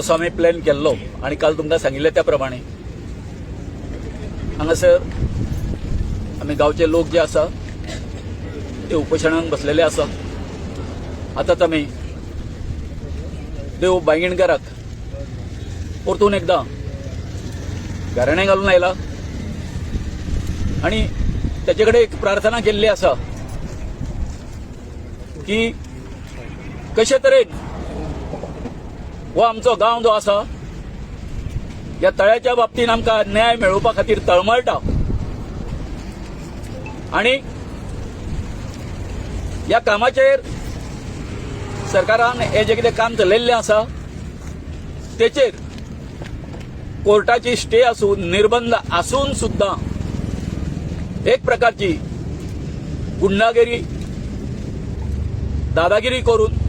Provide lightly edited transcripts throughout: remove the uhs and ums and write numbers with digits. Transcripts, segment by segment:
जसो आमी प्लॅन केल्लो आनी काल तुमकां सांगिल्लें त्या प्रमाणे हांगासर आमी गांवचे लोक जे आसा ते उपोशणाक बसलेले आसा. आतांच आमी देव बायंगिणकाराक परतून एकदां गाराणें घालून आयला आनी तेचे कडेन एक प्रार्थना केल्ली आसा की कशे तरेन हो आमचो गांव जो आसा ह्या तळ्याच्या बाबतीन आमकां न्याय मेळोवपा खातीर तळमळटा आनी ह्या कामाचेर सरकारान हे जे कितें काम चलयल्लें आसा तेचेर कोर्टाची स्टे आसून निर्बंध आसून सुद्दां एक प्रकारची गुंडागिरी दादागिरी करून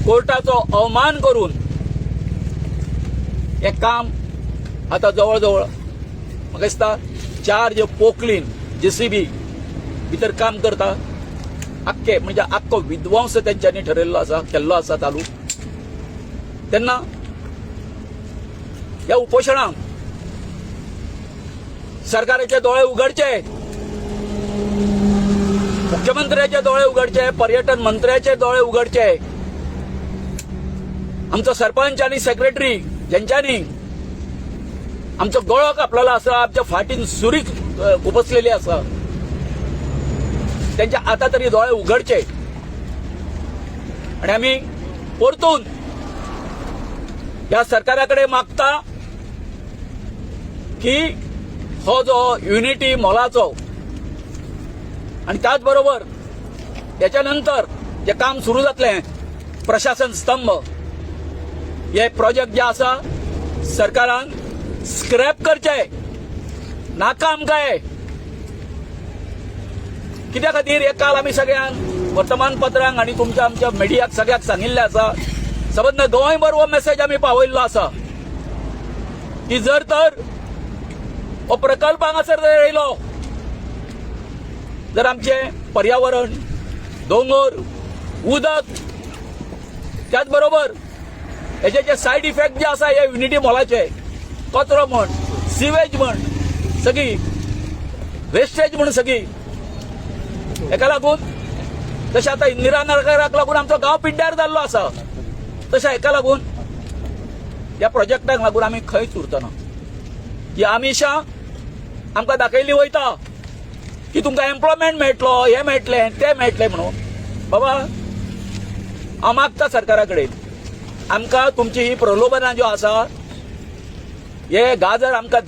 कोर्टाचो अवमान करून हें काम आतां जवळ जवळ म्हाका दिसता चार जे पोकलीन जेसीबी भितर काम करता आख्खे म्हणजे आख्खो विध्वंस तेंच्यांनी ठरयल्लो आसा, केल्लो आसा चालू. तेन्ना ह्या उपोशणाक सरकाराचे दोळे उगडचे, मुख्यमंत्र्याचे दोळे उगडचे, पर्यटन मंत्र्याचे दोळे उगडचे, आमचो सरपंच आनी सेक्रेटरी ज्यांच्यानी आमचो गळो कापलेलो आसा, आमच्या फाटीन सुरी खुपसलेली आसा, त्यांच्या आता तरी दोळे उघडचे आणि आमी परतून ह्या सरकारा कडेन मागता की हो जो युनिटी मॉलाचो आणि त्याच बरोबर त्याच्या नंतर जे काम सुरू जातलें प्रशासन स्तंभ हे प्रोजेक्ट जे आसा सरकारान स्क्रॅप करचे, नाका आमकां हे. कित्या खातीर हे काल आमी सगळ्यांक वर्तमानपत्रांक आनी तुमच्या आमच्या मिडियाक सगळ्याक सांगिल्लें आसा, सबंद गोंयभर हो मेसेज आमी पावयल्लो आसा की जर तर हो प्रकल्प हांगासर जर येयलो जर आमचें पर्यावरण, दोंगर, उदक, त्याच बरोबर हेजे जे सायड इफेक्ट जे आसा हे युनिटी मॉलाचे कचरो म्हण, सिवेज म्हण, सगळी वेस्टेज म्हण सगळी, हेका लागून जशें आतां इंदिरा नगराक लागून आमचो गांव पिड्ड्यार जाल्लो आसा तशें हेका लागून ह्या प्रोजेक्टाक लागून आमी खंयच उरतना. ही आमिशां आमकां दाखयली वयता की तुमकां एम्प्लॉयमेंट मेळटलो, हें मेळटलें, तें मेळटलें म्हणून. बाबा, हांव मागता सरकारा कडेन, आमकां तुमची ही प्रलोभनां ज्यो आसा हे गाजर आमकां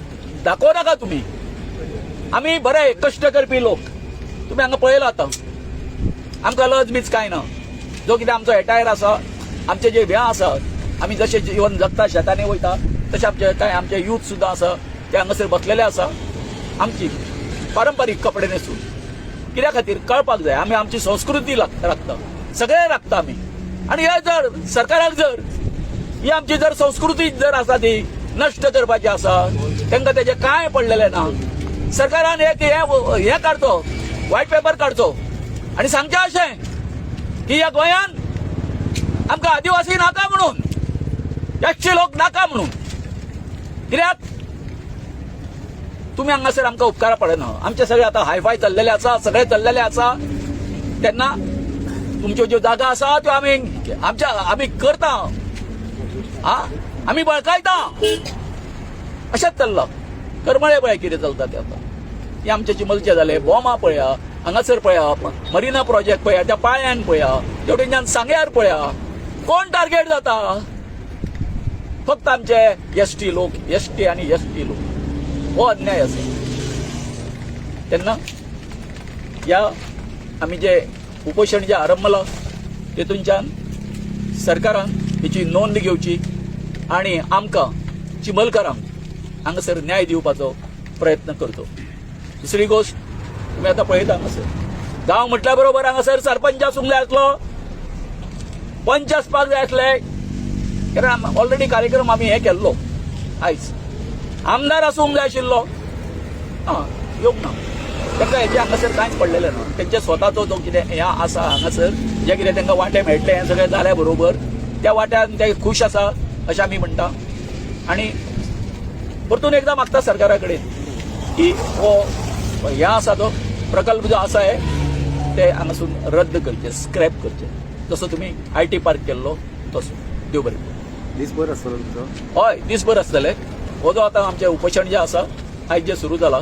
दाखोवं नाका तुमी. आमी बरे कश्ट करपी लोक, तुमी हांगा पळयला आतां आमकां लज बीज कांय ना. जो कितें आमचो एटायर आसा, आमचे जे हें आसा, आमी जशें जीवन जगता, शेतांनी वयता तशें आमचे कांय आमचे यूथ सुद्दां आसा ते हांगासर बसलेले आसा आमची पारंपारीक कपडे न्हेसून. कित्या खातीर कळपाक जाय, आमी आमची संस्कृती राखता, सगळें राखता आमी. आनी हे जर सरकाराक जर ही आमची जर संस्कृती जर आसा ती नश्ट करपाची आसा, तांकां तेजें कांय पडलेलें ना. सरकारान एक हे हे काडचो, व्हायट पेपर काडचो आनी सांगचें अशें की ह्या गोंयान आमकां आदिवासी नाका म्हणून, एसटी लोक नाका म्हणून. कित्याक तुमी हांगासर आमकां उपकारा पडना. आमचे सगळे आतां हायफाय चल्लेले आसा, सगळे चल्लेले आसा. तेन्ना तुमच्यो ज्यो जागा आसा त्यो आमी आमच्या आमी करता, आ आमी बळकायता, अशेंच चल्लां. करमळे पळय कितें चलता तें आतां, हे आमचे चिमलचे जाले, बोमा पळया, हांगासर पळया, मरिना प्रोजेक्ट पळया, त्या पाळ्यान पळया, तेवटेनच्यान सांग्यार पळया, कोण टार्गेट जाता? फक्त आमचे एसटी लोक, एसटी आनी एसटी लोक. हो अन्याय आसा. तेन्ना ह्या आमी जे उपोशण जे आरंभलां तेतूनच्यान सरकारान हेची नोंद घेवची आनी आमकां चिमलकारांक हांगासर न्याय दिवपाचो प्रयत्न करचो. दुसरी गोश्ट, तुमी आतां पळयता हांगासर गांव म्हटल्या बरोबर हांगासर सरपंच आसूंक जाय आसलो, पंच आसपाक जाय आसले, कारण ऑलरेडी कार्यक्रम आमी हे केल्लो. आयज आमदार आसूंक जाय आशिल्लो, आं येवंक ना. तांकां हेजें हांगासर कांयच पडलेलें ना. तेंचे स्वताचो जो कितें हें आसा हांगासर जे कितें तांकां वांटे मेळटले हें सगळें जाल्या बरोबर त्या वाट्यान ते खूश आसा. अशें आमी म्हणटा. आनी परतून एकदां मागता सरकारा कडेन की हो हे आसा तो प्रकल्प जो आसा हे ते हांगासून रद्द करचे, स्क्रॅप करचे, जसो तुमी I T park केल्लो तसो. देव बरें करूं. दीसभर आसतलो तुमचो? हय, दीसभर आसतले. हो जो आतां आमचें उपोशण जें आसा आयज जें सुरू जाला,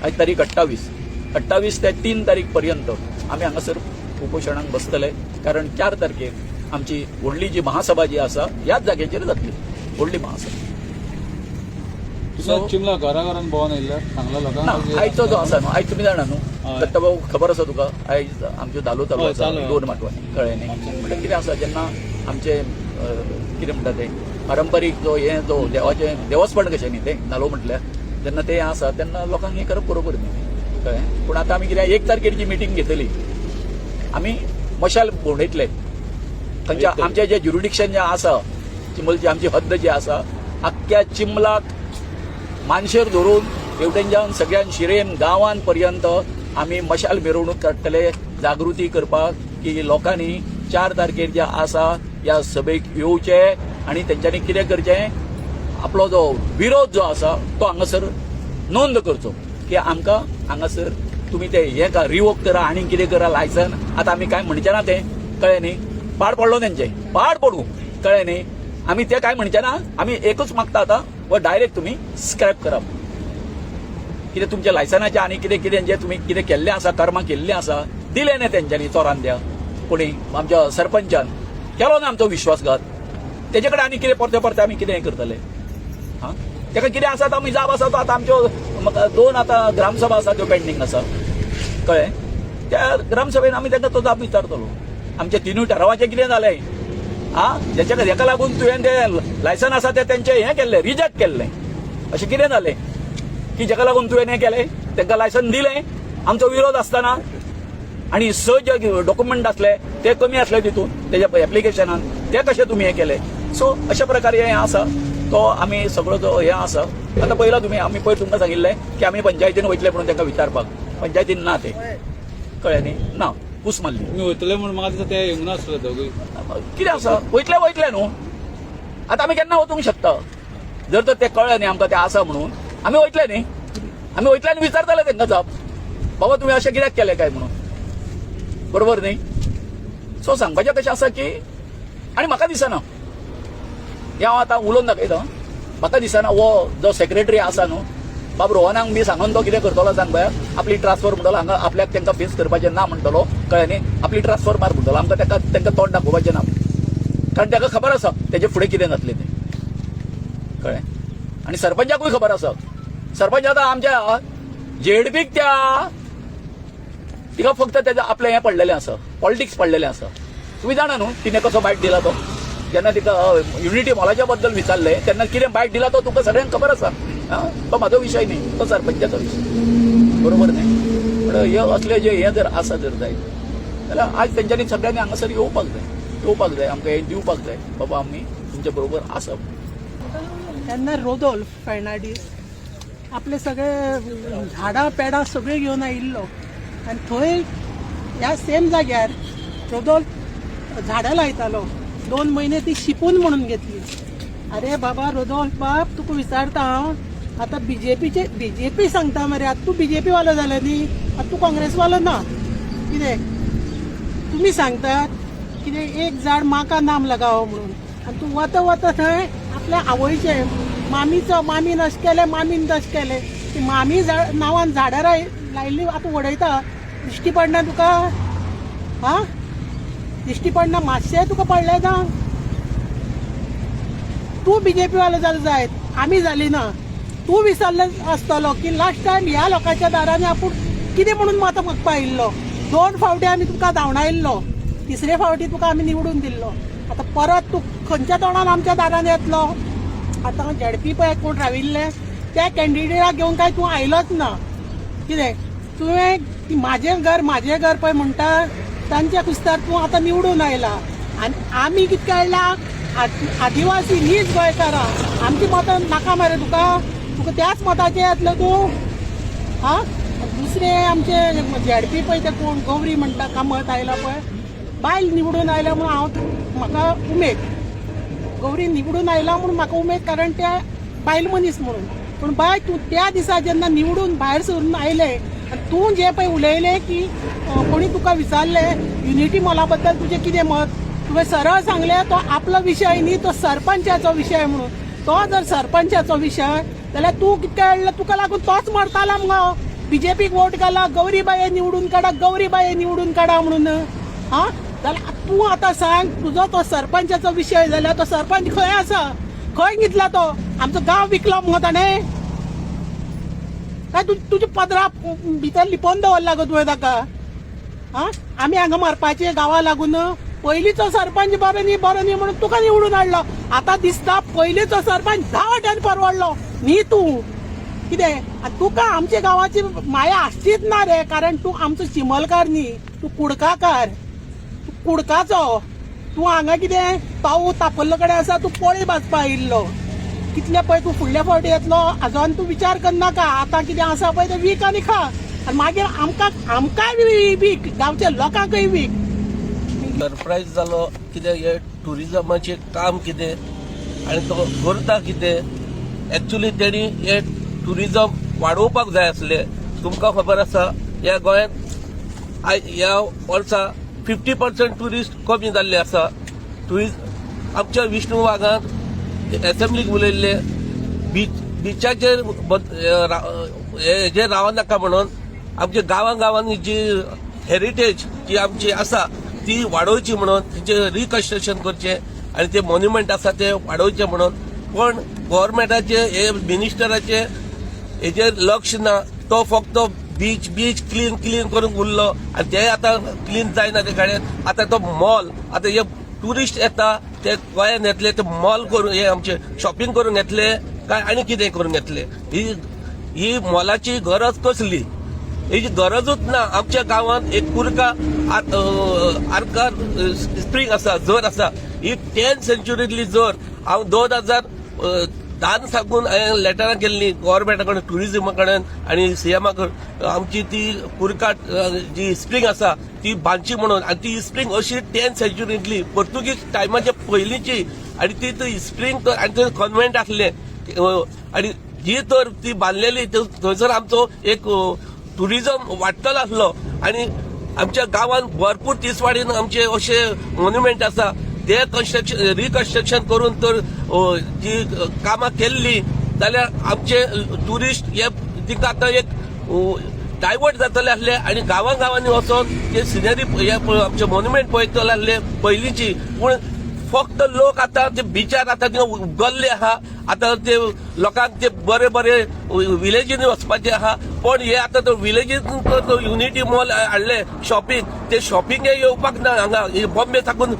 आयज तारीख 28, 28 ते 3 तारीख पर्यंत आमी हांगासर उपोशणाक बसतले. कारण 4 तारखेर आमची व्हडली जी महासभा जी आसा ह्याच जाग्याचेर जातली व्हडली महासभा. तुमच्या चिमला घरा घरान भोंवन येयल्ले सांगला ना, लोकांक? आयचो जो आसा न्हू, आयज तुमी जाणा न्हू, हय. दत्ताभाऊ खबर आसा तुका, आयज आमच्यो धालो चालू हय, आसा चालू. 2 माटवांनी, कळ्ळें न्ही. म्हणटा कितें आसा, जेन्ना आमचे कितें म्हणटा ते पारंपारीक जो हें जो देवाचें देवस्पण कशें न्ही तें धालो म्हटल्यार, जेन्ना तें आसा तेन्ना लोकांक हें करप बरोबर न्ही, कळ्ळें. पूण आतां आमी कितें 1 तारखेर जी मिटींग घेतली, आमी मशाल भोंवडयतले थंयच्या आमचें जें ज्युरिडिक्शन जें आसा चिंबलची आमची हद्द जी आसा आख्ख्या चिंबलाक मानशेर धरून हेवटेनच्यान सगळ्यान शिरेन गांवान पर्यंत आमी मशाल मिरवणूक काडटले जागृती करपाक की लोकांनी 4 तारखेर जे आसा ह्या सभेक येवचे आनी तेंच्यांनी कितें करचें, आपलो जो विरोध जो आसा तो हांगासर नोंद करचो की आमकां हांगासर तुमी ते हें का रिवोक करा आनी कितें करा लायसन. आतां आमी कांय म्हणचे ना तें, कळ्ळें न्ही. पाड पडलो तेंचें, पाड पडूं, कळ्ळें न्ही. आमी ते कांय म्हणचे ना, आमी एकूच मागता आतां व डायरेक्ट तुमी स्क्रॅप करप. कितें तुमच्या लायसनाचें आनी कितें कितें जें तुमी कितें केल्लें आसा, कर्मां केल्लीं आसा, दिलें न्ही तेंच्यांनी चोरान त्या कोणी आमच्या सरपंचान केलो ना आमचो विश्वासघात, तेजे कडेन आनी कितें परते परते आमी कितें हें करतले. आं, तेका कितें आसा तो आमी जाप आसा तो आतां आमच्यो 2 आतां ग्रामसभा आसा त्यो पेंडींग आसा, कळ्ळें. त्या ग्रामसभेन आमी तांकां तो जाप विचारतलो. आमच्या 3 ठरावाचें कितें जालें, आं, जेच्या हेका लागून तुवें तें लायसन आसा तें तेंचें हें केल्लें, रिजेक्ट केल्लें, अशें कितें जालें की जेका लागून तुवें हें केलें, तांकां लायसन दिलें आमचो विरोध आसतना, आनी 6 जे डॉक्युमेंट आसले ते कमी आसले तितून तेज्या एप्लिकेशनान, ते कशें तुमी हें केलें. सो अशा प्रकारे हें आसा तो आमी सगळो जो हें आसा आतां पळयला तुमी. आमी पयर तुमकां सांगिल्लें की आमी पंचायतीन वयतले म्हणून तांकां विचारपाक, पंचायतीन ना ते, कळ्ळें न्ही, ना कूस मारली. तुमी वयतले म्हणून म्हाका दिसता ते येवंक नासले दोगूय. कितें आसा, वयतले वयतले न्हू, आतां आमी केन्ना वचूंक शकता, जर तर ते कळ्ळें न्ही आमकां ते आसा म्हणून आमी वयतले न्ही, आमी वयतले आनी विचारतले तांकां जाप, बाबा तुमी अशें कित्याक केलें काय म्हणून, बरोबर न्ही. सो सांगपाचें कशें आसा की आनी म्हाका दिसना हें हांव आतां उलोवन दाखयता, म्हाका दिसना हो जो सेक्रेटरी आसा न्हू बाब रोहनाक बी सांगून तो कितें करतलो सांग पळया, आपली ट्रान्सफर म्हणटलो, हांगा आपल्याक तांकां फेस करपाचें ना म्हणटलो, कळ्ळें न्ही, आपली ट्रान्सफर मार म्हणटलो, आमकां ताका तांकां तोंड दाखोवपाचें ना, कारण ताका खबर आसा तेजे फुडें कितें जातलें तें, कळ्ळें. आनी सरपंचाकूय खबर आसा, सरपंच आतां आमच्या जेडपीक त्या तिका फक्त तेजें आपलें हें पडलेलें आसा, पॉलिटिक्स पडलेलें आसा. तुमी जाणा न्हू तिणें कसो बायट दिला तो, जेन्ना तिका युनिटी मॉलाच्या बद्दल विचारलें तेन्ना कितें बायट दिला तो तुमकां सगळ्यांक खबर आसा. तो म्हाजो विशय न्ही, तो सरपंचाचो विशय, बरोबर न्ही. पण हे असले जे हें जर आसा जर जायत जाल्यार आज तेंच्यांनी सगळ्यांनी हांगासर येवपाक जाय, येवपाक जाय, आमकां हें दिवपाक जाय, बाबा आमी तुमच्या बरोबर आसा. तेन्ना रोदोल्फ फेर्नांडीस आपले सगळे झाडां पेडां सगळीं घेवन आयिल्लो आनी थंय ह्या सेम जाग्यार रोदोल्फ झाडां लायतालो. 2 म्हयने ती शिपून म्हणून घेतली. अरे बाबा रोदोल्फ बाब, तुका विचारता हांव आतां बीजेपीचे, बीजेपी सांगता मरे, आतां तूं बीजेपी वालो जालो न्ही, आतां तूं काँग्रेसवालो ना. कितें तुमी सांगतात कितें एक झाड माका नाम लगावो म्हणून, आनी तूं वता वता थंय आपल्या आवयचें मामीचो, मामीन अशें केलें, मामीन तशें केलें, ती मामी झाड नांवान झाडां लायिल्ली आतां उडयता, दिश्टी पडना तुका? आं, दिश्टी पडना मातशें तुका पडलें ना? तूं बीजेपी वालो जालो जायत, आमी जाली ना. तूं विसरले आसतलो की लास्ट टायम ह्या लोकांच्या दारांनी आपूण कितें म्हणून मतां मागपा आयिल्लो. 2 फावटी आमी तुका धांवडायिल्लो, तिसरे फावटी तुका आमी निवडून दिल्लो. आतां परत तूं खंयच्या तोंडान आमच्या दारान येतलो? आतां झेडपी पळय कोण राविल्ले त्या कॅन्डिडेटाक घेवन काय तूं आयलोच ना. कितें तुवें म्हाजें घर म्हाजें घर पळय म्हणटा, तांच्या कुस्तार तूं आतां निवडून आयला. आनी आमी कितके आयला आदिवासी नीज गोंयकारां, आमची मतां नाका मरे तुका, तुका त्याच मताचें येतलो तूं. आं, दुसरें आमचे झेडपी पळय ते कोण गौरी म्हणटा कामत आयला पळय, बायल निवडून आयल्या म्हणून हांव म्हाका उमेद. गौरी निवडून आयला म्हणून म्हाका उमेद, कारण त्या बायल मनीस म्हणून. पूण बाय, तूं त्या दिसा जेन्ना निवडून भायर सरून आयले आनी तूं जें पळय उलयलें की कोणी तुका विचारलें युनिटी मॉला बद्दल तुजें कितें मत, तुवें सरळ सांगलें तो आपलो विशय न्ही, तो सरपंचाचो विशय म्हणून. तो जर सरपंचाचो विशय जाल्यार तूं कितकें हाडलें, तुका लागून तोच मरताला मुगो. बीजेपीक वोट घाला, गौरीबाये निवडून काडा, गौरीबाये निवडून काडा म्हणून. हा, जाल्यार तूं आतां सांग, तुजो तो सरपंचाचो विशय जाल्यार तो सरपंच खंय आसा, खंय घेतला तो? आमचो गांव विकलो मुगो ताणें. काय तुज्या पदरा भितर लिपोवन दवरला गो तुवें ताका? हा, आमी हांगा मरपाचे गांवा लागून. पयलींचो सरपंच बरो न्ही, बरो न्ही म्हणून तुका निवडून हाडलो. आतां दिसता पयलींचो सरपंच 10 वाट्यान परवडलो न्ही तूं. कितें आनी तुका आमच्या गांवाची माया आसचीच ना रे, कारण तूं आमचो चिमलकार न्ही, तूं कुडकाकार, तूं कुडकाचो. तूं हांगा कितें पावू तापल्लो कडेन आसा, तूं पोळी भाजपा आयिल्लो. कितले पळय तूं फुडल्या फावटी येतलो हाजो तूं विचार करनाका. आतां कितें आसा पळय तें वीक आनी खा, आनी मागीर आमकां आमकांय वीक, गांवच्या लोकांकय वीक. सरप्रायज जालो कितें हे टुरिजमाचें काम कितें आनी तो करता कितें. एक्चुली तेणी हे टुरिजम वाडोवपाक जाय आसलें. तुमकां खबर आसा, ह्या गोंयांत ह्या वर्सा 50% ट्युरिस्ट कमी जाल्ले आसा. ट्युरिस्ट आमच्या विष्णू वाघान एसेंब्लीक उलयल्ले, बिचाचेर हेजेर रावनाका म्हणून. आमच्या गांवां गांवांनी जी हेरिटेज जी आमची आसा ती वाडोवची म्हणून, तिचे रिकन्स्ट्रक्शन करचें आनी ते मोन्युमेंट आसा ते वाडोवचे म्हणून. पण गोवोरमेंटाचे हे मिनिस्टराचे हेजेर लक्ष ना. तो फक्त बीच बीच क्लीन क्लीन करूंक उरलो आनी ते आतां क्लीन जायना. ते कडेन आतां तो मॉल, आतां हे ट्युरिस्ट येता ते गोंयान येतले, ते मॉल करून हे आमचे शॉपिंग करूंक येतले काय आनी कितें करूंक येतले? ही ही मॉलाची गरज कसली? हेजी गरजूच ना. आमच्या गांवांत एक कुरका आरकार स्प्रींग आसा, झर आसा. ही 10 सेंच्युरीतली झर. हांव 2010 साकून हांवें लेटरां केल्ली गोवोरमेंटा कडेन, ट्युरिजमा कडेन आनी सीएमा कडेन, आमची ती कुरका जी स्प्रींग आसा ती बांदची म्हणून. आनी ती स्प्रींग अशी 10 सेंच्युरींतली, पोर्तुगीज टायमाच्या पयलींची. आनी ती ती स्प्रींग तर आनी थंय कॉन्वेंट आसलें आनी जी तर ती बांदलेली, थंयसर आमचो एक टुरिजम वाडटलो आसलो. आनी आमच्या गांवांत भरपूर तिसवाडीन आमचे अशे मोन्युमेंट आसा, ते कन्स्ट्रक्शन रिकन्स्ट्रक्शन करून तर जी कामां केल्ली जाल्यार आमचे ट्युरिस्ट हे तिका आतां एक डायवर्ट जातले आसले आनी गांवां गांवांनी वचोन ते सिनरी हे आमचे मोन्युमेंट पळयतले आसले पयलींची. पूण फक्त लोक आतां ते बिचार आतां ते गल्ले आहा. आतां ते लोकांक ते बरे बरे विलेजींनी वचपाचे आहा. पण हे आतां तो विलेजीन तो युनिटी मॉल हाडले शॉपिंग, ते शॉपिंग येवपाक ना हांगा. बॉम्बे साकून,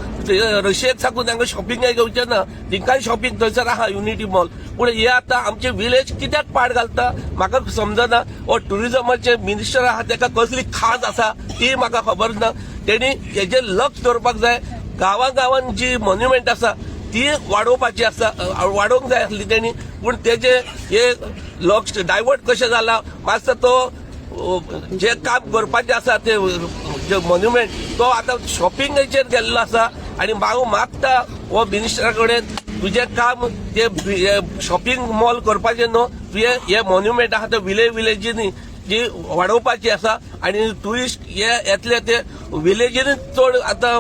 रशियेक साकून हांगा शॉपिंग येवचें ना. तिंकाय शॉपिंग थंयसर आहा युनिटी मॉल. पूण हे आतां आमचे विलेज कित्याक पाड घालता म्हाका समजना. हो टुरिजमाचे मिनिस्टर आहा तेका कसली खाज आसा ती म्हाका खबर ना. तेणी हेजेर लक्ष दवरपाक जाय. गांवां गांवान जी मोन्युमेंट आसा ती वाडोवपाची आसा, वाडोवंक जाय आसली तेणी. पूण तेजे हे लक्ष डायवर्ट कशें जाला मातसो, तो जे काम करपाचें आसा ते जे मोन्युमेंट, तो आतां शॉपिंगाचेर गेल्लो आसा. आनी हांव मागता हो मिनिस्टरा कडेन, तुजें काम ते शॉपिंग मॉल करपाचें न्हू, तुवें हे मोन्युमेंट आहा ते विलेजींनी जी वाडोवपाची आसा. आनी ट्युरिस्ट हे येतले ते विलेजींनी चड आतां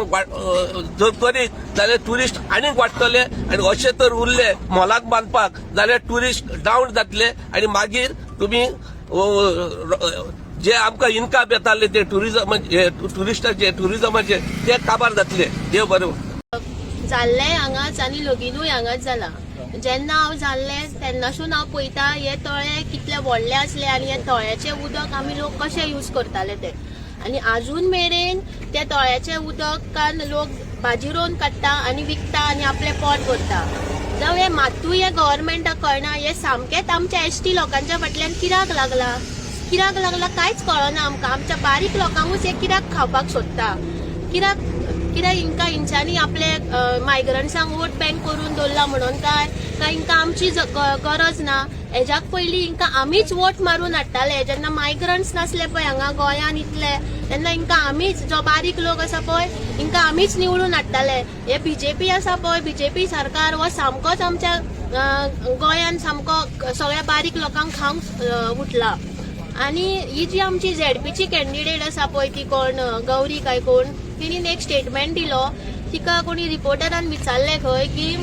जर करीत जाल्यार ट्युरिस्ट आनीक वाडटले. आनी अशें तर उरले मॉलाक बांदपाक जाल्यार ट्युरिस्ट डावन जातले आनी मागीर तुमी जे आमकां इनकम येताले ते टुरिजम ट्युरिस्टाचे टुरिजमाचे ते काबार जातले. देव बरें. जाल्लें हांगाच आनी लगीनूय हांगाच जाला. जेन्ना हांव जाल्लें तेन्नासून हांव पळयता हे तळे कितले व्हडले आसले आनी हे तळ्याचें उदक आमी लोक कशे यूज करताले ते. आनी आजून मेरेन त्या तळ्याचें उदकान लोक भाजी रोवन काडटा आनी विकता आनी आपलें पोट भरता. जावं हे मात्तूय हे गव्हर्मेंटाक कळना. हे सामकेंच आमच्या एसटी लोकांच्या फाटल्यान कित्याक लागला, कित्याक लागला कांयच कळना आमकां. आमच्या बारीक लोकांकूच हे कित्याक खावपाक सोदता? कित्याक कित्याक हिंकां हिंच्यांनी आपले मायग्रंट्सांक वोट बँक करून दवरला म्हणून काय काय हिंकां आमची गरज ना? हेज्याक पयलीं हिंकां आमीच वोट मारून हाडटाले. जेन्ना मायग्रंट्स नासले पळय हांगा गोंयान इतले, तेन्ना हिंकां आमीच, जो बारीक लोक आसा पळय, हिंकां आमीच निवडून हाडटाले. हे बीजेपी आसा पळय, बीजेपी सरकार हो सामकोच आमच्या गोंयान सामको सगळ्या बारीक लोकांक खावंक उठला. आनी ही जी आमची झेडपीची कॅन्डिडेट आसा पळय, ती कोण गौरी काय कोण, तिणें एक स्टेटमेंट दिलो. तिका कोणी रिपोर्टरान विचारलें खंय की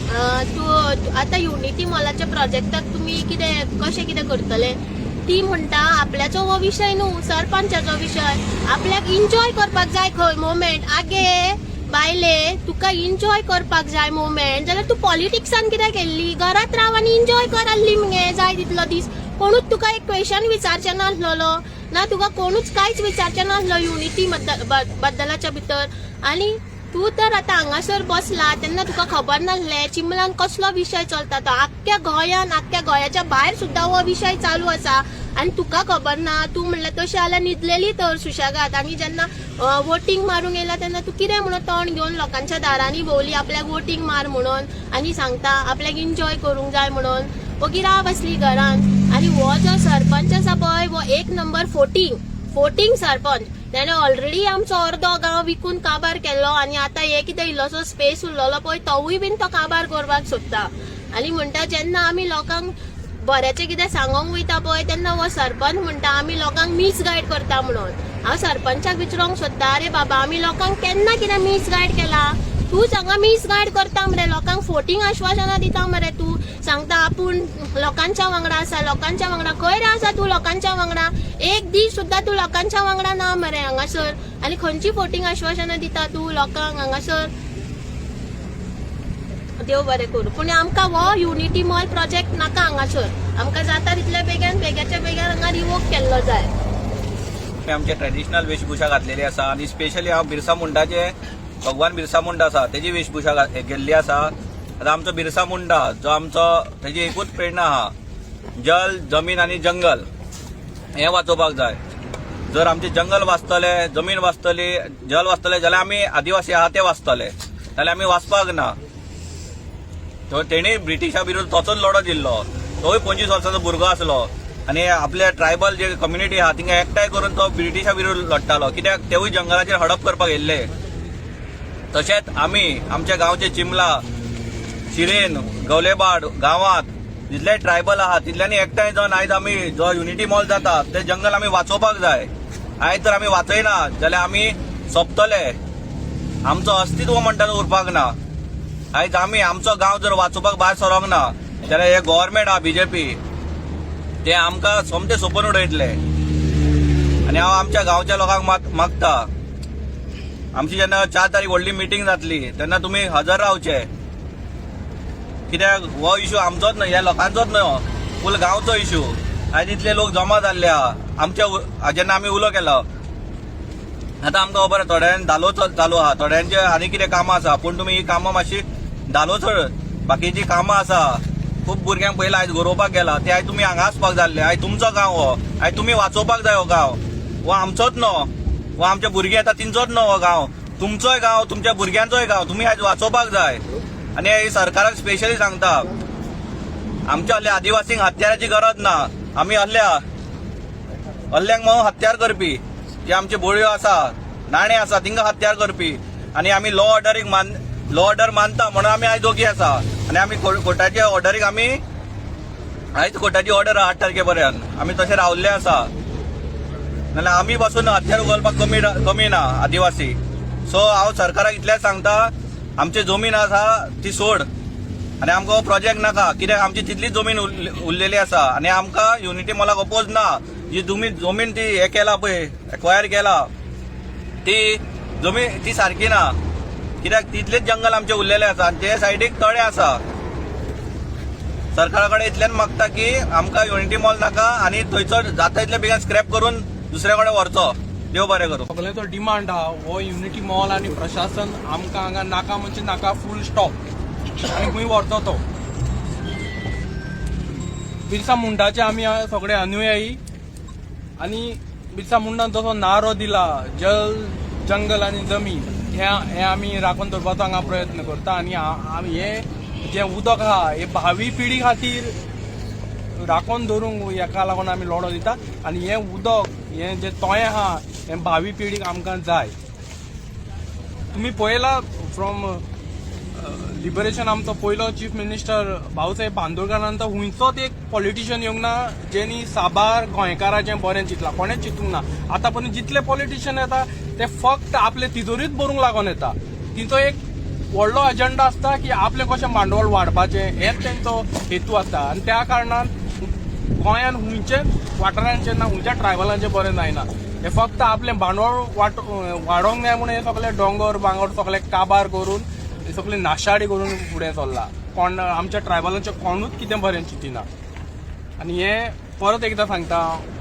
तूं आतां युनिटी मॉलाच्या प्रोजेक्टाक तुमी कितें कशें कितें करतले. ती म्हणटा आपल्याचो हो विशय न्हू, सरपंचाचो विशय, आपल्याक इन्जॉय करपाक जाय खंय मोमेंट. आगे बायले, तुका इन्जॉय करपाक जाय मोमेंट जाल्यार तूं पॉलिटिक्सान कित्याक केल्ली? घरात राव आनी इन्जॉय कर आहली मगे जाय तितलो दीस. कोणूच तुका एक क्वेशन विचारचें नासलेलो ना, तुका कोणूच कांयच विचारचें नासलो युनिटी बद्दलाच्या भितर. आनी तूं तर आतां हांगासर बसला तेन्ना तुका खबर नासलें चिंबलान कसलो विशय चलता तो. आख्ख्या गोंयान, आख्ख्या गोंयाच्या भायर सुद्दां हो विशय चालू आसा आनी तुका खबर ना. तूं म्हणल्यार तशें जाल्यार न्हिदलेली तर सुशेगाद. आनी जेन्ना वोटींग मारूंक येयला तेन्ना तूं कितें म्हणून तोंड घेवन लोकांच्या दारांनी भोंवली आपल्याक वोटींग मार म्हणून, आनी सांगता आपल्याक इन्जॉय करूंक जाय म्हणून. ओगी राव आसली घरान. आनी हो जो सरपंच आसा पळय, हो एक नंबर फोटींग सरपंच. त्याने ऑलरेडी आमचो अर्दो गांव विकून काबार केल्लो आनी आतां हे कितें इल्लोसो स्पेस उरलेलो पळय तोवूय बीन तो काबार करपाक सोदता. आनी म्हणटा जेन्ना आमी लोकांक बऱ्याचें कितें सांगोंक वयता पळय तेन्ना हो सरपंच म्हणटा आमी लोकांक मिसगायड करता म्हणून. हांव सरपंचाक विचारूंक सोदता, अरे बाबा आमी लोकांक केन्ना कितें मिसगायड केला? तूंच हांगा मिसगायड करता मरे, लोकांक फोटींग आश्वासनां दिता मरे. तूं सांगता आपूण लोकांच्या वांगडा आसा, लोकांच्या वांगडा खंय रे आसा तूं? लोकांच्या वांगडा एक दीस सुद्दां तूं लोकांच्या वांगडा ना मरे हांगासर. आनी खंयची फोटींग आश्वासनां दिता तूं लोकांक हांगासर? देव बरें करूं, पूण आमकां हो युनिटी मॉल प्रोजेक्ट नाका हांगासर. आमकां जाता तितल्या बेगीन, बेगाच्या बेगीन हांगा रिवोक केल्लो जाय. आमचे ट्रेडिशनल वेशभूषा घातलेली आसा आनी स्पेशली हांव बिरसा मुंडाचे, भगवान बिरसा मुंडा आसा तेजी वेशभूषा केल्ली आसा. आतां आमचो बिरसा मुंडा जो आमचो, तेजी एकूच प्रेरणा आहा, जल, जमीन आनी जंगल हें वाचोवपाक जाय. जर आमचें जंगल वाचतले, जमीन वाचतली, जल वाचतले जाल्यार आमी आदिवासी आहा ते वाचतले, जाल्यार आमी वाचपाक ना. तेणी ब्रिटिशा विरुद्ध तसोच लढो दिल्लो. तोय 25 वर्साचो भुरगो आसलो आनी आपल्या ट्रायबल जे कम्युनिटी आहा तिंगा एकठांय करून तो ब्रिटिशा विरुद्ध लढटालो, कित्याक तेवूय जंगलाचेर हडप करपाक येयल्ले. तशेंच आमी आमच्या गांवचे चिमला, शिरेन, गवलेबाड गांवांत जितले ट्रायबल आहा तितल्यांनी एकठांय जावन आयज आमी जो युनिटी मॉल जाता ते जंगल आमी वाचोवपाक जाय. आयज जर आमी वाचयना जाल्यार आमी सोंपतले, आमचो अस्तित्व म्हणटा तो उरपाक ना. आयज आमी आमचो गांव जर वाचोवपाक भायर सरोंक ना जाल्यार हे गव्हर्मेंट आहा बीजेपी ते आमकां सोमते सोंपोवन उडयतले. आनी हांव आमच्या गांवच्या लोकांक मागता, आमची जेन्ना 4 तारीख व्हडली मिटींग जातली तेन्ना तुमी हजर रावचे, कित्याक हो इशू आमचोच न्हय, ह्या लोकांचोच न्हय, फूल गांवचो इशू. आयज इतले लोक जमा जाल्ले आहा आमच्या. जेन्ना आमी उलो केलो, आतां आमकां खबर आहा थोड्यांक धालो चालू आहा, थोड्यांचे आनी कितें कामां आसा, पूण तुमी ही कामां मातशी धालो सोड, बाकीची कामां आसा. खूब भुरग्यांक पयलीं आयज गरोवपाक गेला ते आयज तुमी हांगा आसपाक जाल्ले. आयज तुमचो गांव हो, आयज तुमी वाचोवपाक जाय हो गांव. हो आमचोच न्हू, हो आमचे भुरगे येता तेंचोच न्हू हो गांव, तुमचोय गांव, तुमच्या भुरग्यांचोय गांव, तुमी आयज वाचोवपाक जाय. आनी सरकाराक स्पेशली सांगता, आमच्या हल्ल्या आदिवासींक हत्याराची गरज ना. आमी हल्ल्या हल्ल्यांक म्हणून हत्यार करपी जे आमचे बोळयो आसा, नाणे आसा, तिंका हत्यार करपी. आनी आमी लॉ ऑर्डरीक मान, लॉ ऑर्डर मानता म्हणून आमी आयज दोगी आसा. आनी आमी कोर्टाच्या ऑर्डरीक, आमी आयज कोर्टाची ऑर्डर 8 तारखे पर्यंत आमी तशें रावल्ले आसा. नाल्यार आमी पासून हत्यार उखलपाक कमी कमी ना आदिवासी. सो हांव सरकाराक इतलेंच सांगता, आमची जमीन आसा ती सोड आनी आमकां हो प्रोजेक्ट नाका, कित्याक आमची तितलीच जमीन उरलेली आसा. आनी आमकां युनिटी मॉलाक अपोज ना. जी तुमी जमीन ती हे केला पळय, एक्वायर केला, ती जमीन ती सारकी ना, कित्याक तितलेच जंगल आमचे उरलेले आसा आनी ते सायडीक तळे आसा. सरकारा कडेन इतल्यान मागता की आमकां युनिटी मॉल नाका आनी थंयचो जाता तितले बेगीन स्क्रॅप करून दुसऱ्या कडेन व्हरचो. देव बरें करूं. सगळ्यांचो डिमांड आहा हो युनिटी मॉल आनी प्रशासन आमकां हांगा नाका म्हणजे नाका, फूल स्टॉप. आनी खंय व्हरचो तो बिरसा मुंडाचे आमी सगळे अनुयायी. आनी बिरसा मुंडान जसो नारो दिला, जल, जंगल आनी जमीन, हे हे आमी राखून दवरपाचो हांगा प्रयत्न करता. आनी आमी हे जें उदक आहा हे भावी पिढी खातीर राखून दवरूंक हेका लागून आमी लढो दिता. आनी हें उदक, हें जें तोयें आहा, हें भावी पिढीक आमकां जाय. तुमी पळयला, फ्रॉम लिबरेशन आमचो पयलो चीफ मिनिस्टर भाऊसाहेब बांदोडकर नंतर खंयचोच एक पॉलिटिशियन येवंक ना जेणी साबार गोंयकाराचें बरें चिंतलां. कोणेंच चिंतूंक ना. आतां पर्यंत जितले पॉलिटिशियन येता ते फक्त आपले तिजोरीच भरूंक लागून येता. तिचो एक व्हडलो एजंडा आसता की आपलें कशें भांडवल वाडपाचें, हेच तेंचो हेतू आसता. आनी त्या कारणान गोंयान खंयचेच वाठारांचें ना, खंयच्या ट्रायबलांचें बरें जायना. हे फक्त आपलें भांडवल वाडोवंक जाय म्हणून हे सगळे दोंगर बांगर सगळे काबार करून, हे सगळे नाशाडी करून फुडें चल्ला. कोण आमच्या ट्रायबलांचें कोणूच कितें बरें चिंतिना. आनी हे परत एकदां सांगता,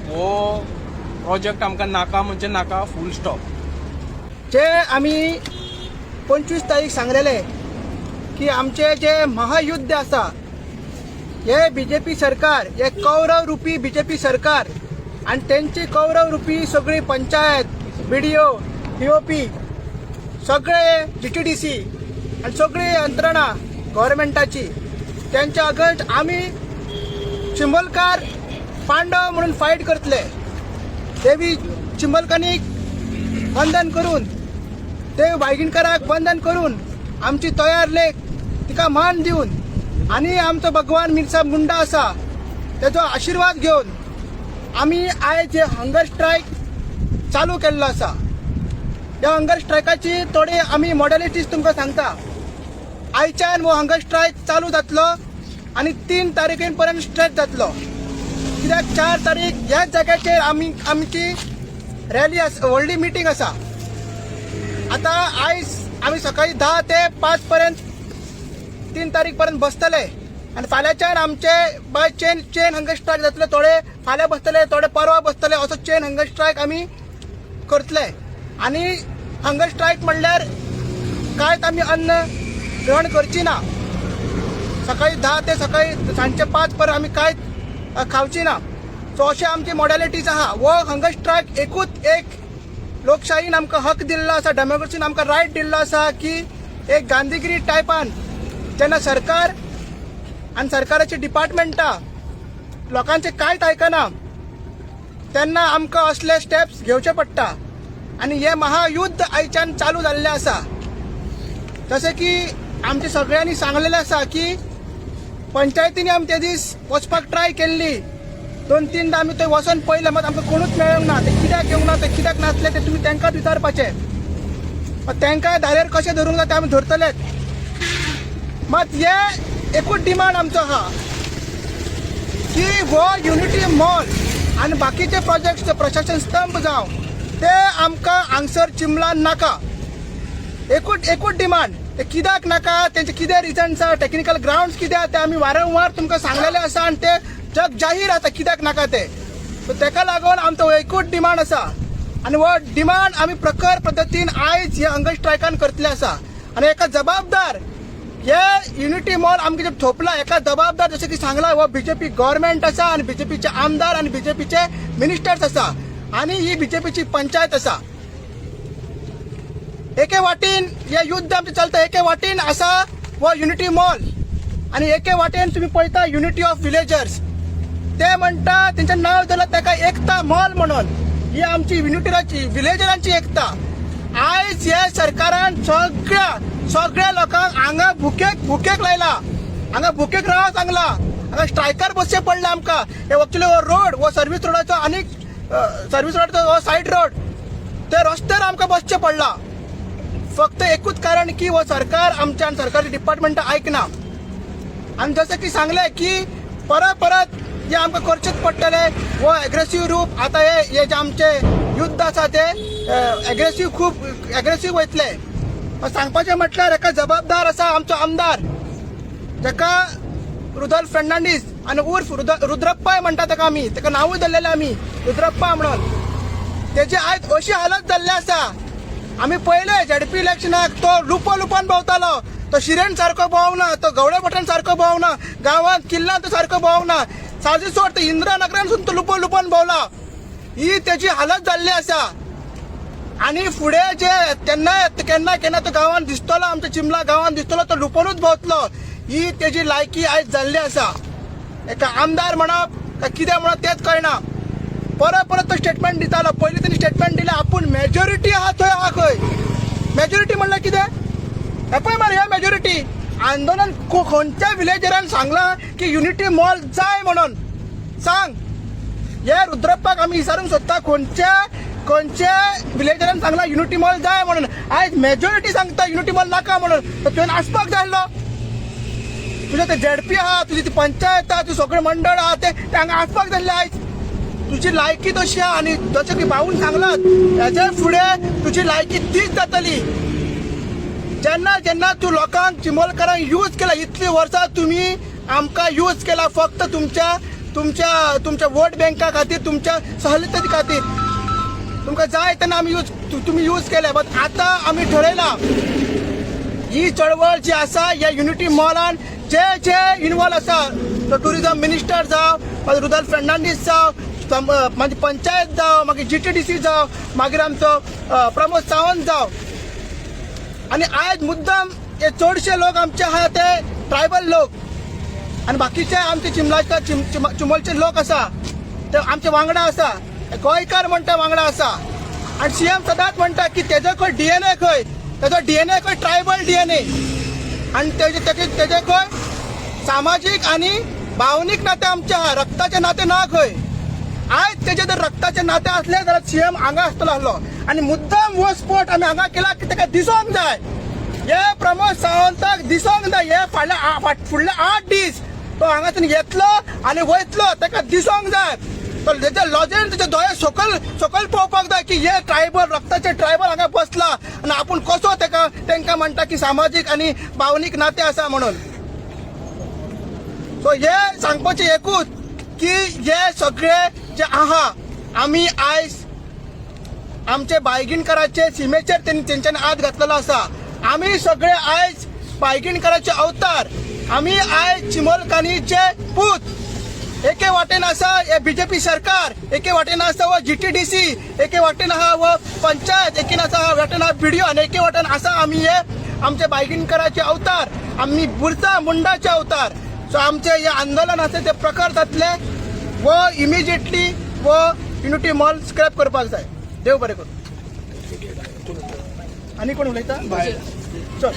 हो प्रोजेक्ट आमकां नाका म्हणजे नाका, फूल स्टॉप. जे आमी 25 तारीख सांगलेले की आमचे जे महायुद्ध आसा, हे बीजेपी सरकार, हे कौरव रुपी बीजेपी सरकार आनी तेंची कौरव रुपी सगळी पंचायत, बीडीओ, पीओपी, सगळे जीटीडीसी आनी सगळी यंत्रणा गव्हर्मेंटाची, तेंच्या अगेन्स्ट आमी चिंबलकार पांडव म्हणून फायट करतले. देवी चिंबलकांनी वंदन करून, ते वायगिणकराक वंदन करून, आमची तयार लेक तिका मान दिवन आनी आमचो भगवान मिरसा मुंडा आसा तेजो आशिर्वाद घेवन आमी आयज हे हंगर स्ट्रायक चालू केल्लो आसा. ह्या हंगर स्ट्रायकाची थोडी आमी मॉडलिटीज तुमकां सांगता. आयच्यान हो हंगर स्ट्रायक चालू जातलो आनी 3 तारखे पर्यंत स्ट्रेच जातलो, कित्याक 4 तारीख ह्याच जाग्याचेर आमी आमची रॅली आसा, व्हडली मिटींग आसा. आतां आयज आमी सकाळी 10 ते 5 पर्यंत 3 तारीख पर्यंत बसतले आनी फाल्यांच्यान आमचे by chain chain hunger strike जातले. थोडे फाल्यां बसतले, थोडे परवा बसतले, असो चेन हंगर स्ट्रायक आमी करतले. आनी हंगर स्ट्रायक म्हणल्यार कांयच आमी अन्न ग्रहण करची ना. सकाळी 10 ते सकाळी सांजचे 5 पर्यंत आमी कांयच खावची ना. सो अशे आमची मॉडलिटीज आहा. हो हंगर स्ट्रायक एकूच एक लोकशाहीन आमकां हक दिल्लो आसा, डेमोक्रेसीन आमकां रायट दिल्लो आसा की एक गांधीगिरी टायपान जेन्ना सरकार आनी सरकाराची डिपार्टमेंटां लोकांचे कांयच आयकना तेन्ना आमकां असले स्टेप्स घेवचे पडटा. आनी हें महायुद्ध आयच्यान चालू जाल्लें आसा. जशें की आमच्या सगळ्यांनी सांगलेलें आसा की पंचायतींनी आमी ते दीस वचपाक ट्राय केल्ली, 2-3दा आमी थंय वचोन पळयलें, मात आमकां कोणूच मेळोंक ना. ते कित्याक येवंक ना, ते कित्याक नासले ते तुमी तांकांच विचारपाचें. तांकां धारेर कशें धरूंक जाय ते आमी धरतलेच. मात हे एकूच डिमांड आमचो आहा की हो युनिटी मॉल आनी बाकीचे प्रोजेक्ट्स प्रशासन स्तंभ जावं ते आमकां हांगसर चिंबलान नाका. एकूच एकूच डिमांड. ते कित्याक नाका, तेंचे कितें रिजन्स आसा, टेक्निकल ग्रावंड्स कितें आहा ते आमी वारंवार तुमकां सांगलेले आसा आनी ते जग जाहीर आसा कित्याक नाका ते. सो तेका लागून आमचो एकूच डिमांड आसा आनी हो डिमांड आमी प्रखर पद्दतीन आयज ह्या हंगर स्ट्रायकान करतले आसा. आनी एका जबाबदार हे युनिटी मॉल आमकां जे थोपला एका जबाबदार, जशें की सांगला, हो बीजेपी गव्हर्मेंट आसा आनी बीजेपीचे आमदार आनी बीजेपीचे मिनिस्टर्स आसा आनी ही बीजेपीची पंचायत आसा. एके वाटेन हे युद्ध आमचें चलता, एके वाटेन आसा हो युनिटी मॉल आनी एके वाटेन तुमी पळयता युनिटी ऑफ विलेजर्स, ते म्हणटा तेंचें नांव दिलां ताका एकता मॉल म्हणून. ही आमची युनिटीची विलेजरांची एकता. आयज हे सरकारान सगळ्या सगळ्या लोकांक हांगा भुकेक भुकेक लायला, हांगा भुकेक राव सांगला, हांगा स्ट्रायकार बसचें पडलें आमकां. हे एक्चुअली हो रोड हो सर्वीस रोडाचो आनीक सर्वीस रोडाचो हो सायड रोड, ते रस्त्यार आमकां बसचें पडलां. फक्त एकूच कारण की हो सरकार आमच्या आनी सरकारी डिपार्टमेंटां आयकना. आनी जशें की सांगलें की परत परत जे आमकां करचेच पडटलें हो एग्रेसीव रूप. आतां हे हे जे आमचे युद्ध आसा ते एग्रेसीव, खूब एग्रेसीव वयतले. सांगपाचें म्हटल्यार एका जबाबदार आसा आमचो आमदार, जाका रुदोल्फ फेर्नांडीस आनी उर्फ रुद्रप्पाय म्हणटा ताका आमी, ताका नांवूय दवरलेलें आमी रुद्रप्पा म्हणून. तेजी आयज अशी हालत जाल्ली आसा. आमी पळयले झेडपी इलेक्शनाक तो लुपो लुपोन भोंवतालो, तो शिरेन सारको भोंवना, तो गवळे भटन सारको भोंवना, गांवांत किल्लान तो सारको भोंवना, साजी सोड तो इंदिरा नगरान सुद्दां तो लुपो लुपोन भोंवला. ही तेजी हालत जाल्ली आसा. आनी फुडें जे तेन्ना केन्ना केन्ना तो गांवांत दिसतलो, आमच्या चिंबला गांवांत दिसतलो, तो लुपोनूच भोंवतलो. ही तेजी लायकी आयज जाल्ली आसा. एका आमदार म्हणप काय कितें म्हणप तेंच कळना. परत परत तो स्टेटमेंट दितालो. पयलीं तेणी स्टेटमेंट दिलें आपूण मेजॉरिटी आहा थंय आहा खंय. मेजॉरिटी म्हणल्यार कितें? हे पळय मरे, ह्या मेजॉरिटी आंदोलन खंयच्या विलेजरान सांगलां की युनिटी मॉल जाय म्हणून सांग. हे रुद्रप्पाक आमी विचारूंक सोदता, खंयच्या खंयच्या विलेजरान सांगलां युनिटी मॉल जाय म्हणून? आयज मेजॉरिटी सांगता युनिटी मॉल नाका म्हणून, तर तुवें आसपाक जाय आसलो. तुजें ते झेडपी आहा, तुजी ती पंचायत आहा, तुजें सगळें मंडळ आहा, ते ते हांगा आसपाक जाय आसलें. आयज तुजी लायकी तशी आहा आनी जशें की भाऊन सांगलां, हेजे फुडें तुजी लायकी तीच जातली. जेन्ना जेन्ना तूं लोकांक, चिंबलकारांक यूज केला, इतलीं वर्सां तुमी आमकां यूज केला फक्त तुमच्या तुमच्या तुमच्या वोट बँका खातीर, तुमच्या सहलियती खातीर. तुमकां जाय तेन्ना आमी यूज, तुमी यूज केले. बट आतां आमी ठरयलां, ही चळवळ जी आसा, ह्या युनिटी मॉलान जे जे इनवॉल्व आसा, तो टुरिजम मिनिस्टर जावं, मागीर रुदोल्फ फेर्नांडीस जावं, मागीर पंचायत जावं, मागीर जीटीडीसी जावं, मागीर आमचो प्रमोद सावंत जावं, आनी आयज मुद्दम हे चडशे लोक आमचे आहा ते ट्रायबल लोक आनी बाकीचे आमचे चिंबलाचे चिंबलचे लोक आसा ते आमचे वांगडा आसा. गोंयकार म्हणटा वांगडा आसा. आनी सीएम सदांच म्हणटा की तेजो खंय डीएनए खंय, तेजो डीएनए खंय ट्रायबल डीएनए आनी तेजे तेजे तेजे खंय सामाजीक आनी भावनीक नातें आमचें आहा, रक्ताचें नातें ना खंय. आयज तेजे जर रक्ताचें नातें आसलें जाल्यार सीएम हांगा आसतलो आसलो. आनी मुद्दम हो स्पोट आमी हांगा केला की ताका दिसोंक जाय, हे प्रमोद सावंताक दिसोंक जाय. हे फाटल्या फुडले 8 दीस तो हांगासून येतलो आनी वयतलो, ताका दिसोंक जाय. तो तेच्या लॉजेन तेच्या दोळे सकयल सकयल पळोवपाक जाय की हे ट्रायबल, रक्ताचे ट्रायबल हांगा बसला आनी आपूण कसो ताका तांकां म्हणटा की सामाजीक आनी भावनीक नातें आसा म्हणून. सो हे सांगपाचें एकूच की हे सगळे जे आहा, आमी आयज आमचे बायगिणकराचे सिमेचेर तेंच्यांनी हात घातलेलो आसा. आमी सगळे आयज बायगिणकराचे अवतार, आमी आयज चिमलकानीचे पूत. एके वाटेन आसा हे बीजेपी सरकार, एके वाटेन आसा हो जीटीडीसी, एके वाटेन आहा हो पंचायत, एके आसा वाटेन आहा बीडीओ आनी एके वाटेन आसा आमी हे आमचे बायगिणकराचे अवतार, आमी बुरसा मुंडाचे अवतार. सो आमचे हे आंदोलन आसा ते प्रकार जातले वो इमिजिएटली वो युनिटी मॉल स्क्रॅप करपाक जाय. देव बरें करूं. आनी कोण उलयता? चल.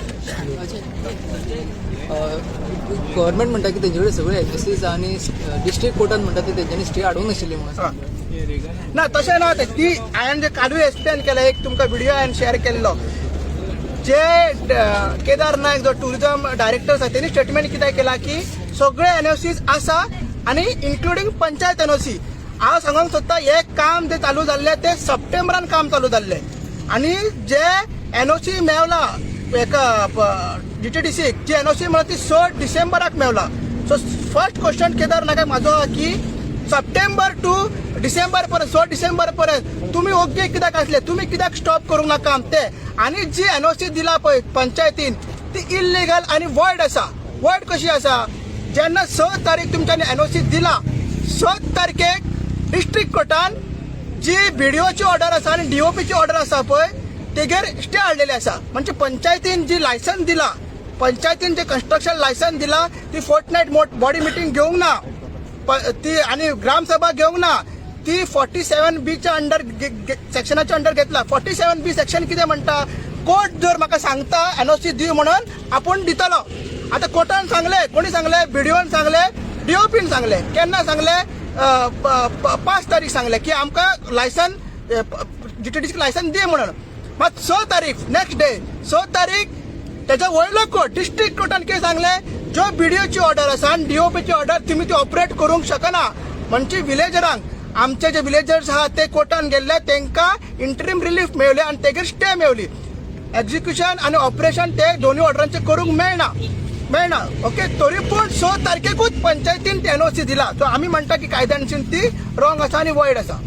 गव्हर्मेंट म्हणटा की तेंचे कडेन सगळे एनओसीज आनी डिस्ट्रिक्ट कोर्टान म्हणटा ते तेंच्यांनी स्टे हाडूंक नाशिल्ली म्हणून. ना, तशें ना. ती हांवें जे कालूय एक्सप्लेन केलें, एक तुमकां व्हिडिओ हांवें शेअर केल्लो, जे केदार नायक जो टुरिझम डायरेक्टर आसा, तेणी स्टेटमेंट कितें केलां की सगळे एनओसीज आसा आनी इन्क्लुडींग पंचायत एनओसी. हांव सांगूंक सोदता, हें काम जें चालू जाल्लें तें सप्टेंबरान काम चालू जाल्लें आनी जे एनओसी मेवला एका जीटीडीसीक, जी एनओसी मेळ्ळा ती 6 डिसेंबराक मेवला. सो फर्स्ट क्वेश्चन केदार नायकाक म्हाजो आहा की सप्टेंबर टू डिसेंबर पर्यंत, 6 डिसेंबर पर्यंत तुमी ओग्गे कित्याक आसले? तुमी कित्याक स्टॉप करूंक ना काम ते? आनी जी एनओसी दिला पळय पंचायतीन, ती इलिगल आनी वॉयड आसा. वॉयड कशी आसा? जेन्ना 6 तारीख तुमच्यांनी एनओसी दिला, 6 तारखेक डिस्ट्रिक्ट कोर्टान जी बीडीओची ऑर्डर आसा आनी डीओपीची ऑर्डर आसा पळय, तेगेर स्टे हाडलेली आसा. म्हणजे पंचायतीन जी लायसन दिला, पंचायतीन जे कन्स्ट्रक्शन लायसन दिला, ती फोर्टनायट बॉडी मिटींग घेवंक ना ती आनी ग्रामसभा घेवंक ना. ती 47 बीच्या अंडर, सेक्शनाच्या अंडर घेतला. 47 बी सेक्शन कितें म्हणटा? कोर्ट जर म्हाका सांगता एनओसी दी म्हणून, आपूण दितलो. आतां कोर्टान सांगले, कोणी सांगले? बीडीओन सांगले, डीओपीन सांगले. केन्ना सांगले? 5 तारीख सांगले की आमकां लायसन, जीटीडीसी लायसन दी म्हणून. मात 6 तारीख, नेक्स्ट डे 6 तारीख, तेजो वयलो कोर्ट, डिस्ट्रिक्ट कोर्टान कितें सांगले? ज्यो बीडीओची ऑर्डर आसा आनी डीओपीची ऑर्डर, तुमी ती ऑपरेट करूंक शकना. म्हणजे विलेजरांक, आमचे जे विलेजर्स आहा ते कोर्टान गेल्ले, तांकां इंटरीम रिलीफ मेवले आनी तेगेर स्टे मेवली. एक्झिक्युशन आनी ऑपरेशन ते दोनूय ऑर्डरांचे करूंक मेळना, मेळना. ओके, तरी पूण 6 तारखेकूच पंचायतीन एनओसी दिला. सो आमी म्हणटा की कायद्यानशीन ती रॉंग आसा आनी वॉयड आसा.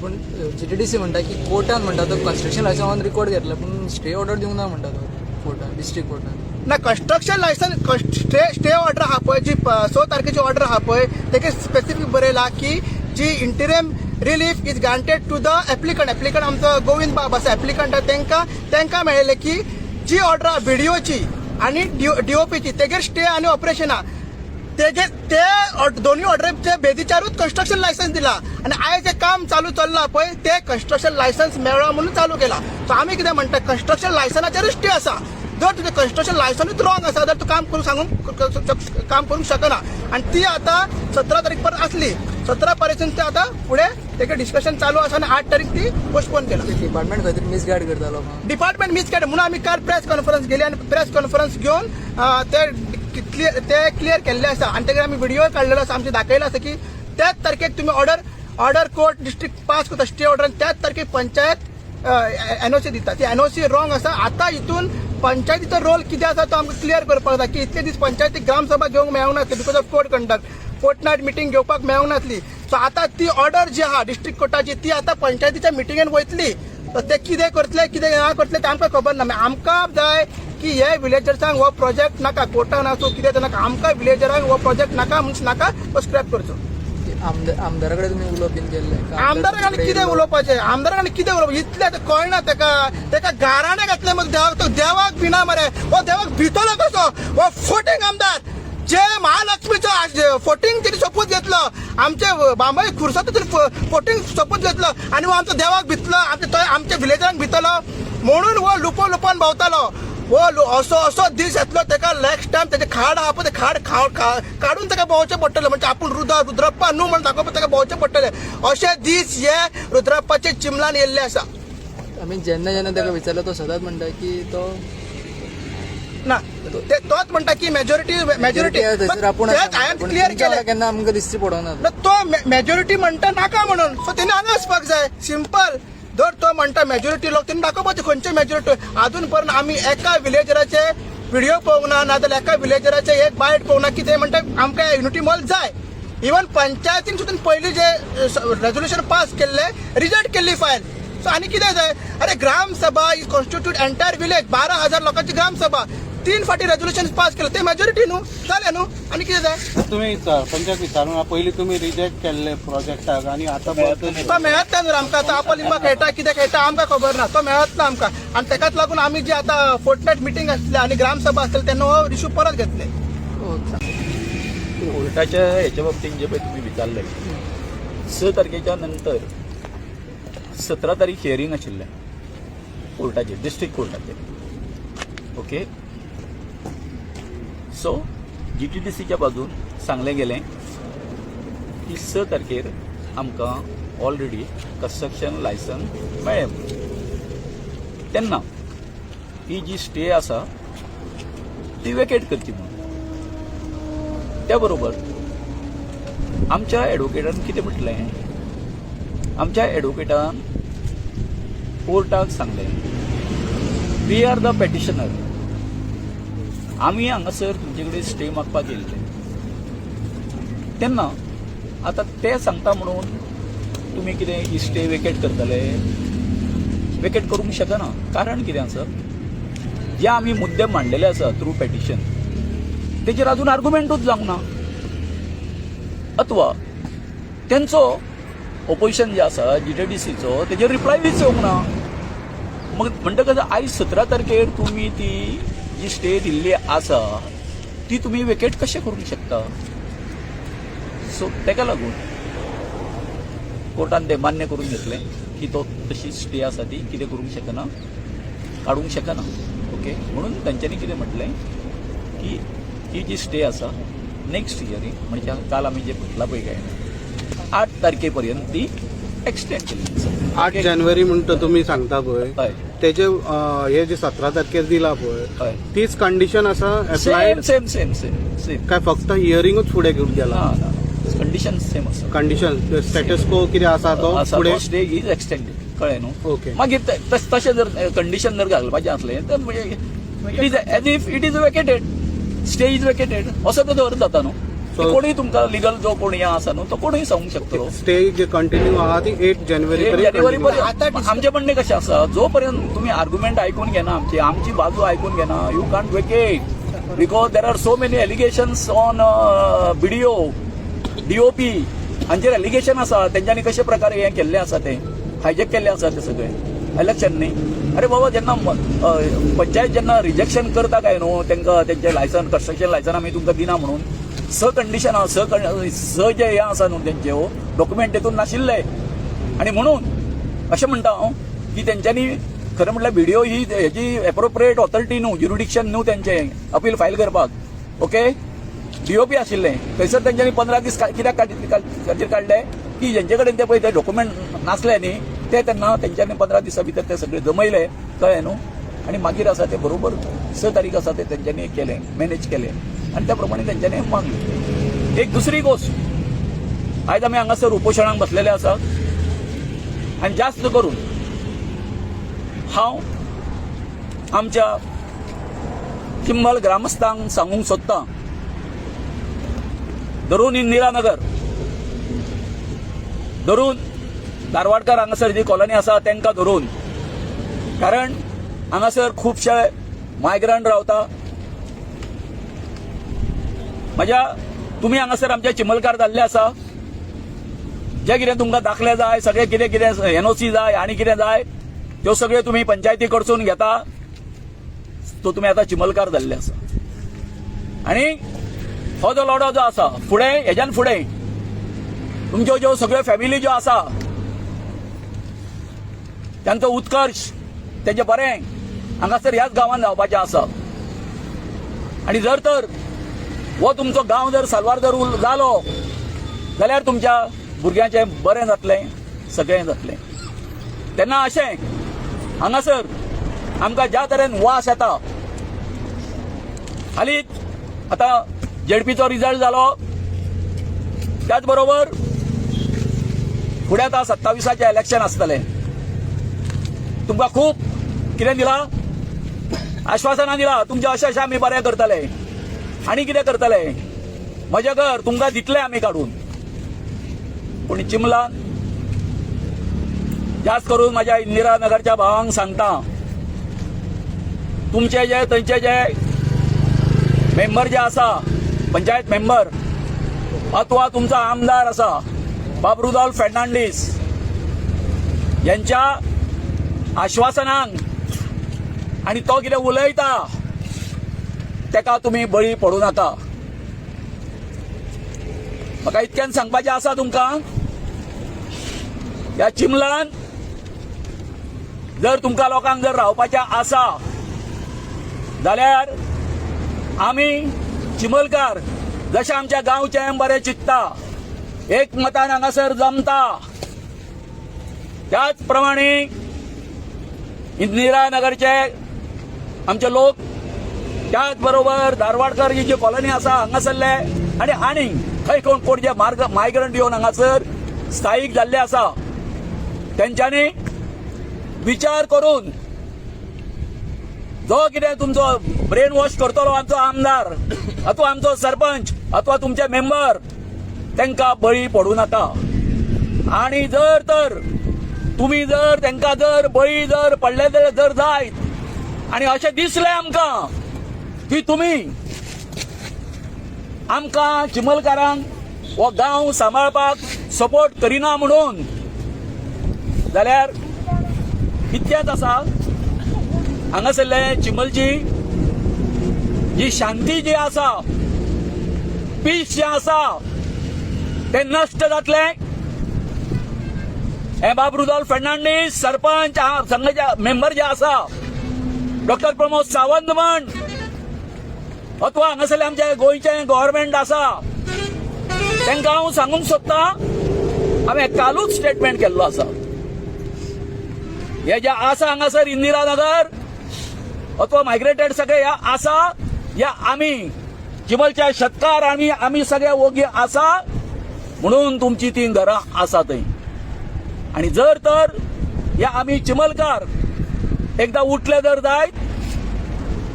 पूण जीटीडीसी म्हणटा की कोर्टान म्हणटा तो कन्स्ट्रक्शन लायसन ऑन रिकॉर्ड घेतला, पूण स्टे ऑर्डर दिवंक ना म्हणटा तो कोर्टान, डिस्ट्रिक्ट कोर्टान. ना, construction licence stay order आहा पळय, जी 6 तारखेची ऑर्डर आहा पळय, तेके स्पेसिफीक बरयला की जी interim relief is granted to the applicant. Applicant आमचो गोविंद बाब आसा, एप्लिकंट. तांकां तांकां मेळिल्लें की जी ऑर्डर आहा बीडीओची आनी डीओपीची, तेगेर स्टे आनी ऑपरेशना. तेजे ते दोन्ही ऑर्डरीचे बेजीचारूच कन्स्ट्रक्शन लायसन्स दिला आनी आयज जे काम चालू चल्लां पळय ते कन्स्ट्रक्शन लायसन्स मेळ्ळा म्हणून चालू केला. सो आमी कितें म्हणटा, कन्स्ट्रक्शन लायसनाचेरूच स्टे आसा. जर तुजें कन्स्ट्रक्शन लायसनूच रॉंग आसा जाल्यार तूं काम करूंक सांगूंक काम करूंक शकना. आनी ती आतां 17 तारीख पर्यंत आसली, 17 तारीखसून ते आतां फुडें तेगे डिस्कशन चालू आसा आनी 8 तारीख ती पोस्टपोन केला. डिपार्टमेंट खंय तरी मिसगायड करता लोकांक. डिपार्टमेंट मिसगायड म्हणून आमी काल प्रेस कॉन्फरन्स गेली आनी प्रेस कॉन्फरन्स घेवन ते क्लियर केल्ले आसा आनी तेगे आमी व्हिडिओ काडलेलो आसा, आमचे दाखयलें आसा की त्याच तारखेक तुमी ऑर्डर कोर्ट डिस्ट्रिक्ट पास करता स्टे ऑर्डर आनी त्याच तारखेक पंचायत एनओसी दिता. ती एनओसी रॉंग आसा. आतां हितून पंचायतीचो रोल कितें आसा तो आमकां क्लियर करपाक जाय की इतले दीस पंचायतीक ग्रामसभा घेवंक मेळूंक नासली because of code conduct, fortnight meeting घेवपाक मेळूंक नासली. सो आतां ती ऑर्डर जी आहा डिस्ट्रिक्ट कोर्टाची ती आतां पंचायतीच्या मिटिंगेन वयतली. तर ते कितें करतले कितें ना करतले तें आमकां खबर ना. आमकां जाय की हे विलेजर्सांक हो प्रोजेक्ट नाका, कोर्टान आसूं कितें तें नाका, आमकां विलेजरांक हो प्रोजेक्ट नाका म्हणून नाका, तो स्क्रॅप करचो. आमदारा कडेन तुमी उलोवप बीन केल्लें? आमदाराक आनी कितें उलोवपाचें, आमदाराक आनी कितें उलोवपाचें, इतलें आतां कळना तेका. तेका गाराणें घातलें मरे देवाक, तो देवाक भिना मरे, हो देवाक भितलो कसो? हो फोटींग आमदार जे महालक्ष्मीचो फोटींग तेणी सोपूत घेतलो, आमचे बांबोळे खुर्साचो तेणी फोटींग सोपूत घेतलो आनी हो आमचो देवाक भितलो, आमचे थंय आमच्या विलेजरांक भितलो म्हणून हो लुपो लुपोन भोंवतालो. हो असो असो दीस येतलो तेका नेक्स्ट टायम तेजे खाड आहा पळय ते खाड काडून तेका भोंवचें पडटलें. म्हणजे आपूण रुद्रप्पा न्हू म्हणून दाखोवपाक तेका भोंवचें पडटलें. अशे दीस हे रुद्रप्पाचे चिमलान येयल्ले आसा. आमी जेन्ना जेन्ना ताका विचारलो तो सदांच म्हणटा की तो ना, तोच म्हणटा की मेजॉरिटी मेजॉरिटी थंयसर आपूण तेच हांवें क्लियर केलें. केन्ना आमकां दिश्टी पडना. ना, तो मेजॉरिटी म्हणटा नाका म्हणून, सो तेणी हांगा वचपाक जाय. सिंपल. जर तो म्हणटा मेजॉरिटी लोक, तेणी दाखोवपाचे खंयचे मेजॉरिटी. अजून पर्यंत आमी एका विलेजराचे व्हिडिओ पळोवंक ना, नाजाल्यार एका विलेजराचे एक बायट पळोवंक ना की ते म्हणटा आमकां युनिटी मॉल जाय. इवन पंचायतीन सुद्दां पयलीं जे रेजोल्युशन पास केल्लें रिजेक्ट केल्ली फायल. सो आनी कितें जाय? अरे gram sabha is constitute entire village, 12,000 लोकांची ग्रामसभा, 3 फाटी रेजोल्युशन पास केलें, ते मेजॉरिटी न्हू जालें न्हू, आनी कितें जाय? तुमी सरपंचाक विचारून पयलीं तुमी रिजेक्ट केल्ले प्रोजेक्टाक आनी आतां परत तो मेळत ना न्हू आमकां. आतां आपल लिंबा खेळटा कितें खेळटा आमकां खबर ना, तो मेळत ना आमकां. आनी तेकाच लागून आमी जी आतां फोर्टनायट मिटींग आसली आनी ग्रामसभा आसली तेन्ना हो इशू परत घेतले. कोर्टाच्या हेच्या बाबतींत जे पळय तुमी विचारलें, 6 तारखेच्या नंतर 17 तारीख हियरींग आशिल्लें कोर्टाचेर, डिस्ट्रिक्ट कोर्टाचेर. ओके, सो जीटीडीसीच्या बाजून सांगलें गेलें की 6 तारखेर आमकां ऑलरेडी कन्स्ट्रक्शन लायसन्स मेळ्ळें म्हणून, तेन्ना ही जी स्टे आसा ती वेकेट करची म्हणून. त्या बरोबर आमच्या एडवोकेटान कितें म्हटलें, आमच्या एडवोकेटान कोर्टाक सांगलें, we are the petitioner, आमी हांगासर तुमचे कडेन स्टे मागपाक येयल्ले, तेन्ना आतां ते सांगता म्हणून तुमी कितें ही स्टे वेकेट करतले? वेकेट करूंक शकना. कारण कितें आसा, जे आमी मुद्दे मांडलेले आसा थ्रू पेटिशन तेजेर अजून आर्गुमेंटूच जावंक ना, अथवा तेंचो ओपोजिशन जे आसा जीटीडीसीचो तेजेर रिप्लायूच येवंक ना. मग म्हणटकच आयज 17 तारखेर तुमी ती जी स्टे दिल्ली आसा ती तुमी वेकेट कशें करूंक शकता? सो तेका लागून कोर्टान तें मान्य करून घेतलें की तो तशी स्टे आसा ती कितें करूंक शकना, काडूंक शकना. ओके, म्हणून तेंच्यांनी कितें म्हटलें की ही जी स्टे आसा नेक्स्ट हियरींग म्हणजे काल आमी जे म्हटलां पळय काय 8 तारखे पर्यंत ती एक्सटेंड केल्ली आसा. 8 जानेवारी म्हणटा तुमी सांगता पळय, हय. तेजे हे जे 17 तारखेर दिला पळय हय. तीच कंडिशन आसा same applied same same same same. काय फक्त हियरिंगूच फुडें घेवन गेला? ना, कंडिशन सेम आसा. कंडिशन स्टेटस को कितें आसा तो आसा, फुडें स्टे is extended, कळ्ळें न्हू? ओके. मागीर तशें जर कंडिशन जर घालपाचें आसलें तर it is as if it is vacated, stay is vacated असो तेजो अर्थ जाता न्हू. कोणूय तुमकां लिगल जो कोण हें आसा न्हू तो कोणूय सांगूंक शकतलो. स्टे जे कंटिन्यू आहा ती 8 जानेवारी 8 जानेवारी पर्यंत. पर्यंत. आमचें म्हणणें कशें आसा, जो पर्यंत तुमी आर्ग्युमेंट आयकून घेना, आमची आमची बाजू आयकून घेना, you can't vacate because there are so many allegations on BDO, DOP हांचेर एलिगेशन आसा. तेंच्यांनी कशे प्रकारे हें केल्लें आसा, तें हायजॅक केल्लें आसा तें सगळें इलेक्शन न्ही. अरे बाबा, जेन्ना पंचायत जेन्ना रिजेक्शन करता काय न्हू तेंकां तेंचें लायसन, कन्स्ट्रक्शन लायसन आमी तुमकां दिना म्हणून स कंडिशन स स जे हें आसा न्हू तेंचे हो डॉक्युमेंट तेतून नाशिल्ले. आनी म्हणून अशें म्हणटा हांव की तेंच्यांनी खरें म्हटल्यार बीडीओ ही हेजी एप्रोप्रिएट ऑथॉरिटी न्हू, ज्युरिडिक्शन न्हू तेंचें अपील फायल करपाक. ओके, डीओपी आशिल्लें थंयसर तेंच्यांनी 15 दीस कित्याक खातीर काडले की जेंचे कडेन ते पळय ते डॉक्युमेंट नासले न्ही ते तेन्ना तेंच्यांनी 15 दिसां भितर ते सगळे जमयले, कळ्ळें न्हू. आनी मागीर आसा ते बरोबर 6 तारीख आसा ते तेंच्यांनी केलें, मॅनेज केलें आनी त्या प्रमाणे तेंच्यांनी मागलें. एक दुसरी गोश्ट, आयज आमी हांगासर उपोशणाक बसलेले आसा आनी जास्त करून हांव आमच्या चिंबल ग्रामस्थांक सांगूंक सोदतां, धरून इंदिरानगर, धरून धारवाडकर हांगासर जी कॉलनी आसा तांकां धरून, कारण हांगासर खुबशे मायग्रंट रावता. म्हज्या तुमी हांगासर आमचे चिंबलकार जाल्ले आसा, जे कितें तुमकां दाखले जाय, सगळे कितें कितें एनओसी जाय आनी कितें जाय त्यो सगळे तुमी पंचायती कडसून घेता, तो तुमी आतां चिंबलकार जाल्ले आसा. आनी हो जो लढो जो आसा फुडें, हेज्यान फुडें तुमच्यो ज्यो सगळ्यो फॅमिली ज्यो आसा तांचो उत्कर्श तेंचें बरें हांगासर ह्याच गांवांत जावपाचें आसा. आनी जर तर हो तुमचो गांव जर साल्वार जर जालो जाल्यार तुमच्या भुरग्यांचें बरें जातलें, सगळें जातलें. तेन्ना अशें हांगासर आमकां ज्या तरेन वास येता, हालींच आतां जेडपीचो रिजल्ट जालो, त्याच बरोबर फुडें आतां 27आचें इलेक्शन आसतलें. तुमकां खूब कितें दिलां, आश्वासनां दिलां, तुमचें अशें अशें आमी बरें करतले आनी कितें करतले, म्हजें घर तुमकां दितले आमी काडून. पूण चिंबलान जास्त करून माझ्या इंदिरा नगरच्या भावांक सांगता, तुमचे जे थंयचे जे मेंबर जे आसा, पंचायत मेंबर अथवा तुमचा आमदार आसा बाब रुदोल्फ फेर्नांडीस यांच्या आश्वासनांक आनी तो कितें उलयता तेका तुमी बळी पडूं नाका. म्हाका इतक्यान सांगपाचें आसा तुमकां, ह्या चिंबलान जर तुमकां लोकांक जर रावपाचें आसा जाल्यार आमी चिंबलकार जशें आमच्या गांवचें बरें चिंतता, एक मतान हांगासर जमता, त्याच प्रमाणे इंदिरा नगरचे आमचे लोक, त्याच बरोबर धारवाडकर ही जी कॉलनी आसा हांगासरले आनी आनी खंय कोण कोण जे मायग्रंट येवन हांगासर स्थायीक जाल्ले आसा तेंच्यांनी विचार करून जो कितें तुमचो ब्रेन वॉश करतलो आमचो आमदार अथवा आमचो सरपंच अथवा तुमचे मेंबर तांकां बळी पडूं नाका. आनी जर तर तुमी जर तांकां जर बळी जर पडले जर जायत आनी अशें दिसलें आमकां की तुमी आमकां चिंबलकारांक हो गांव सांबाळपाक सपोर्ट करिना म्हणून, जाल्यार इतकेंच आसा हांगासरले चिंबलची जी शांती जी आसा, पीस जें आसा तें नश्ट जातलें. हे बाब रुदोल्फ फेर्नांडीस सरपंच संघाचे मेंबर जे आसा, डॉक्टर प्रमोद सावंत म्हण अथवा हांगासरले आमचे गोंयचें गव्हर्मेंट आसा तांकां हांव सांगूंक सोदतां, हांवें कालूच स्टेटमेंट केल्लो आसा, हे जे आसा हांगासर इंदिरा नगर अथवा मायग्रेटेड सगळे ह्या आसा, या आमी चिंबलच्या शेतकार आमी आमी सगळे ओगी आसा म्हणून तुमची ती घरां आसा थंय. आनी जर तर या आमी चिंबलकार एकदां उठले जर जायत,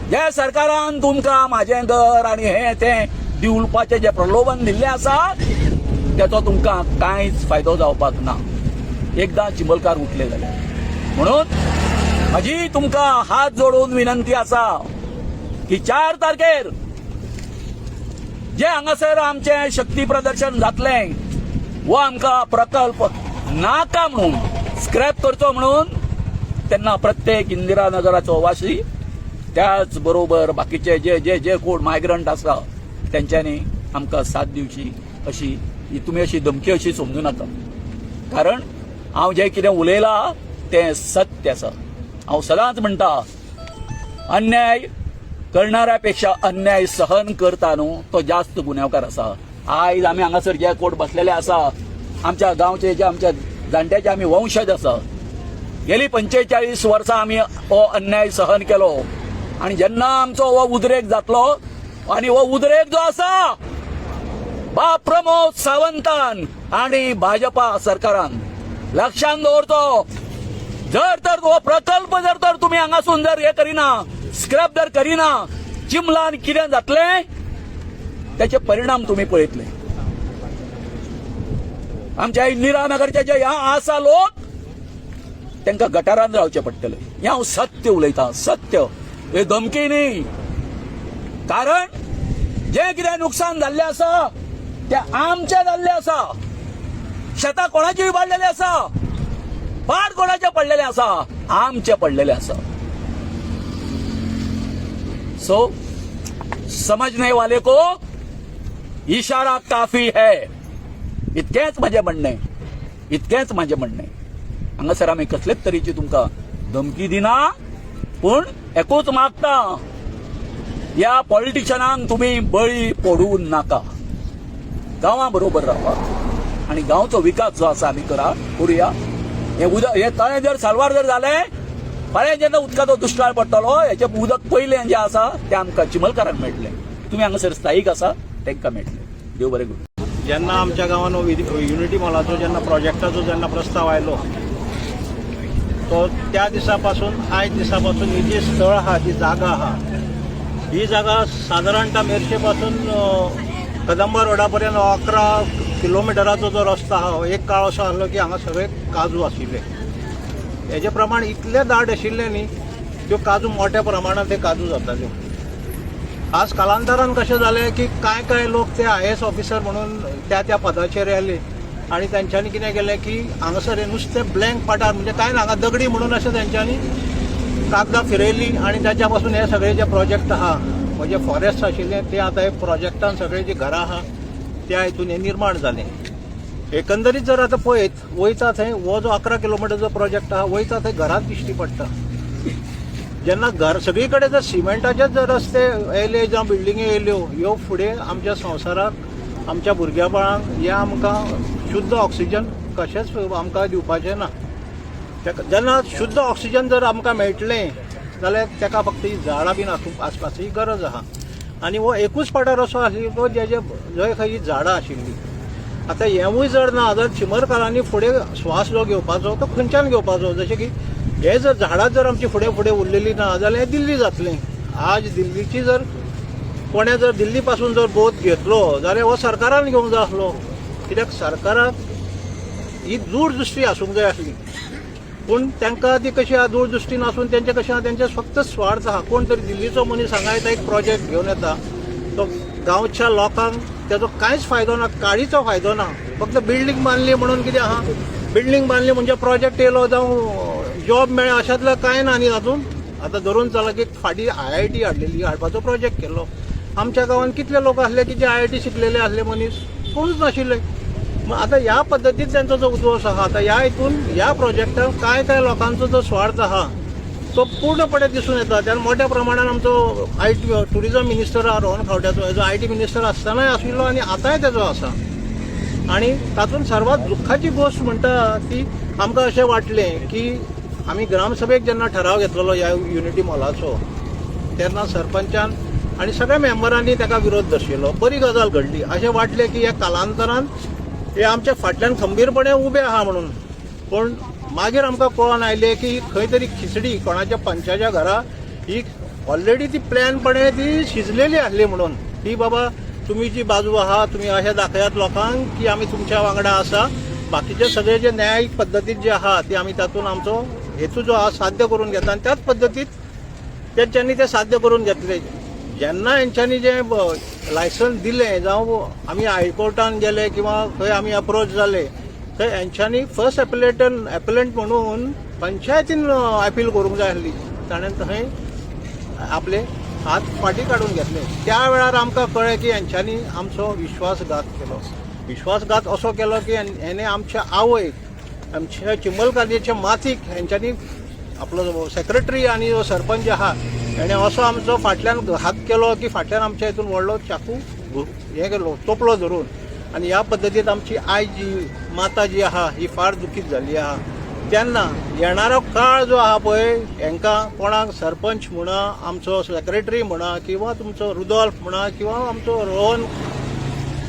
ज्या सरकारान तुमकां म्हाजें घर आनी हें तें दिवपाचें जें प्रलोभन दिल्लें आसा तेचो तुमकां कांयच फायदो जावपाक ना एकदां चिंबलकार उठले जाल्यार. म्हणून म्हजी तुमकां हात जोडून विनंती आसा की 4 तारखेर जे हांगासर आमचें शक्ती प्रदर्शन जातलें वो आमकां प्रकल्प नाका म्हणून स्क्रॅप करचो म्हणून तेन्ना प्रत्येक इंदिरा नगराचो वासी त्याच बरोबर बाकीचे जे जे जे कोण मायग्रंट आसा तेंच्यांनी आमकां साथ दिवची अशी ही तुमी अशी धमकी अशी समजू नाका, कारण हांव जें कितें उलयलां तें सत्य आसा. हांव सदांच म्हणटा, अन्याय करणाऱ्या पेक्षा अन्याय सहन करता न्हू तो जास्त गुन्यांवकार आसा. आयज आमी हांगासर जे कोण बसलेले आसा, आमच्या गांवचे जे आमच्या जाणट्याचे आमी वंशज आसा. गेली 45 वर्सां आमी हो अन्याय सहन केलो आनी जेन्ना आमचो हो उद्रेक जातलो आनी हो उद्रेक जो आसा बाब प्रमोद सावंतान आनी भाजपा सरकारान लक्षान दवरचो. जर तर हो प्रकल्प जर तर तुमी हांगासून जर हे करिना, स्क्रॅप जर करिना, चिमलान कितें जातलें त्याचे परिणाम तुमी पळयतले. आमच्या इंदिरा नगरचे जे ह्या आसा लोक तांकां गटारान रावचें पडटलें. हें हांव सत्य उलयतां, सत्य, हे धमकी न्ही. कारण जें कितें नुकसान जाल्लें आसा तें आमचें जाल्लें आसा. शेतां कोणाची इबाडलेली आसा, पाड कोणाचे पडलेले आसा, आमचे पडलेले आसा. सो समझने वाले को इशारा काफी है. इतकेंच म्हजें म्हणणें, इतकेंच म्हजें म्हणणें. हांगासर आमी कसलेच तरेची तुमकां धमकी दिना, पूण एकूच मागता, ह्या पॉलिटिशनांक तुमी बळी पडूं नाका. गांवा बरोबर रावा आनी गांवचो विकास जो आसा आमी करा करुया. हे उदक, हे तळें जर साल्वार जर जालें, फाल्यां जेन्ना उदकाचो दुश्काळ पडटलो, हेचें उदक पयलें जें आसा तें आमकां चिमलकारांक मेळटलें. तुमी हांगासर स्थायीक आसा तांकां मेळटलें. देव बरें करूं. जेन्ना आमच्या गांवान युनिटी मॉलाचो जेन्ना प्रोजेक्टाचो जेन्ना प्रस्ताव आयलो, तो त्या दिसा पासून आयज दिसा पासून ही जी स्थळ आहा, जी जागा आहा, ही जागा सादारणता मेरशे पासून कदंबा रोडा पर्यंत 11 किलोमिटराचो जो रस्तो आहा, हो एक काळ असो आसलो की हांगा सगळे काजू आशिल्ले. हेजे प्रमाण इतले दाट आशिल्ले न्ही, त्यो काजू मोठ्या प्रमाणात ते काजू जाताल्यो. आज कालांतरान कशें जालें की कांय कांय लोक ते आयएएस ऑफिसर म्हणून त्या त्या पदाचेर आयले आनी तेंच्यांनी कितें केलें की हांगासर हे नुस्तें ब्लँक पठार, म्हणजे कांय ना हांगा, दगडी म्हणून अशें तेंच्यांनी कागदां फिरयलीं आनी ताच्या पासून हे सगळे जे प्रोजेक्ट आहा, म्हणजे फॉरेस्ट आशिल्ले, ते आतां हे प्रोजेक्टान सगळे जी घरां आहा त्या हितून हे निर्माण जालें. एकंदरीत जर आतां पळयत वयता थंय हो जो 11 किलोमिटरचो प्रोजेक्ट आहा, वयता थंय घरांत दिश्टी पडटा. जेन्ना घर सगळी कडेन जर सिमेंटाचेच जर रस्ते येयले जावं बिल्डिंगी येयल्यो, ह्यो फुडें आमच्या संवसाराक, आमच्या भुरग्या बाळांक हें आमकां शुद्ध ऑक्सिजन कशेंच आमकां दिवपाचें ना. तेका जेन्ना शुद्ध ऑक्सिजन जर आमकां मेळटलें जाल्यार तेका फक्त ही झाडां बीन आसूं आसपाची गरज आहा. आनी हो एकूच पठार असो आशिल्लो जेजे जंय खंय ही झाडां आशिल्लीं. आतां हेंवूय जर ना जाल्यार चिमलकारांनी फुडें स्वास जो घेवपाचो तो खंयच्यान घेवपाचो? जशें की हे जर झाडां जर आमची फुडें फुडें उरलेली ना जाल्यार हें दिल्ली जातलें. आज दिल्लीची जर कोणें जर दिल्ली पासून जर बोध घेतलो जाल्यार हो सरकारान घेवंक जाय आसलो, कित्याक सरकाराक ही दूरदृश्टी आसूंक जाय आसली. पूण तांकां ती कशी आहा, दूरदृश्टी नासून तेंचे कशें आहा, तेंचे फक्त स्वार्थ आहा. कोण तरी दिल्लीचो मनीस हांगा येता, एक प्रोजेक्ट घेवन येता, तो गांवच्या लोकांक तेजो कांयच फायदो ना, काळीचो फायदो ना. फक्त बिल्डींग बांदली म्हणून कितें आहा, बिल्डींग बांदली म्हणजे प्रोजेक्ट येयलो जावं जॉब मेळ्ळें अशांतलें कांय ना. आनी तातूंत आतां धरून चला की फाटीं आयआयटी हाडलेली, हाडपाचो प्रोजेक्ट केल्लो. आमच्या गांवांत कितले लोक आसले की जे आयआयटी शिकलेले आसले मनीस? कोणूच नाशिल्ले. मग आतां ह्या पद्दतीन तेंचो जो उद्ध्वंस आहा, आतां ह्या हितून ह्या प्रोजेक्टान कांय कांय लोकांचो जो स्वार्थ आहा तो पूर्णपणे दिसून येता. त्यान मोठ्या प्रमाणान आमचो IT tourism minister आहा रोहन खंवट्याचो, हेजो IT minister आसतनाय आशिल्लो आनी आतांय तेजो आसा. आनी तातूंत सर्वात दुख्खाची गोश्ट म्हणटा ती आमकां अशें वाटलें की आमी ग्रामसभेक जेन्ना ठराव घेतलेलो ह्या युनिटी मॉलाचो, तेन्ना सरपंचान आनी सगळ्या मेंबरांनी ताका विरोध दर्शयलो. बरी गजाल घडली अशें वाटलें की ह्या कालांतरान हे आमच्या फाटल्यान खंबीरपणे उबे आहा म्हणून. पूण मागीर आमकां कळोन आयलें की खंय तरी खिचडी कोणाच्या पंचाच्या घरा ही ऑलरेडी ती प्लॅनपणे ती शिजलेली आसली म्हणून की बाबा तुमी जी बाजू आहा, तुमी अशें दाखयात लोकांक की आमी तुमच्या वांगडा आसा, बाकीचे सगळे जे न्यायीक पद्दतीन जे आहा ते आमी तातूंत आमचो हेतू जो आहा साध्य करून घेता. आनी त्याच पद्दतीत तेंच्यांनी ते साध्य करून घेतले. जेन्ना हेंच्यांनी जें लायसन्स दिलें जावं आमी हायकोर्टान गेले किंवा खंय आमी अप्रोच जाले, थंय हेंच्यांनी फर्स्ट एपलंट म्हणून पंचायतीन अपील करूंक जाय आसली. ताणें थंय आपले हात फाटीं काडून घेतले. त्या वेळार आमकां कळ्ळें की हेंच्यांनी आमचो विश्वासघात केलो. विश्वासघात असो केलो की हेणे आमच्या आवयक, आमच्या चिंबलकांच्या मातीक हेंच्यांनी आपलो सेक्रेटरी आनी जो सरपंच आहा हेणे असो आमचो फाटल्यान हात केलो की फाटल्यान आमच्या हितून व्हडलो चाकू हें केलो, तोपलो धरून. आनी ह्या पद्दतीन आमची I जी माता जी आहा ही फार दुखीत जाल्ली आहा. तेन्ना येणारो काळ जो आहा पळय, हेंकां कोणाक सरपंच म्हणा, आमचो सेक्रेटरी म्हणा, किंवा तुमचो रुदोल्फ म्हणा, किंवा आमचो रोहन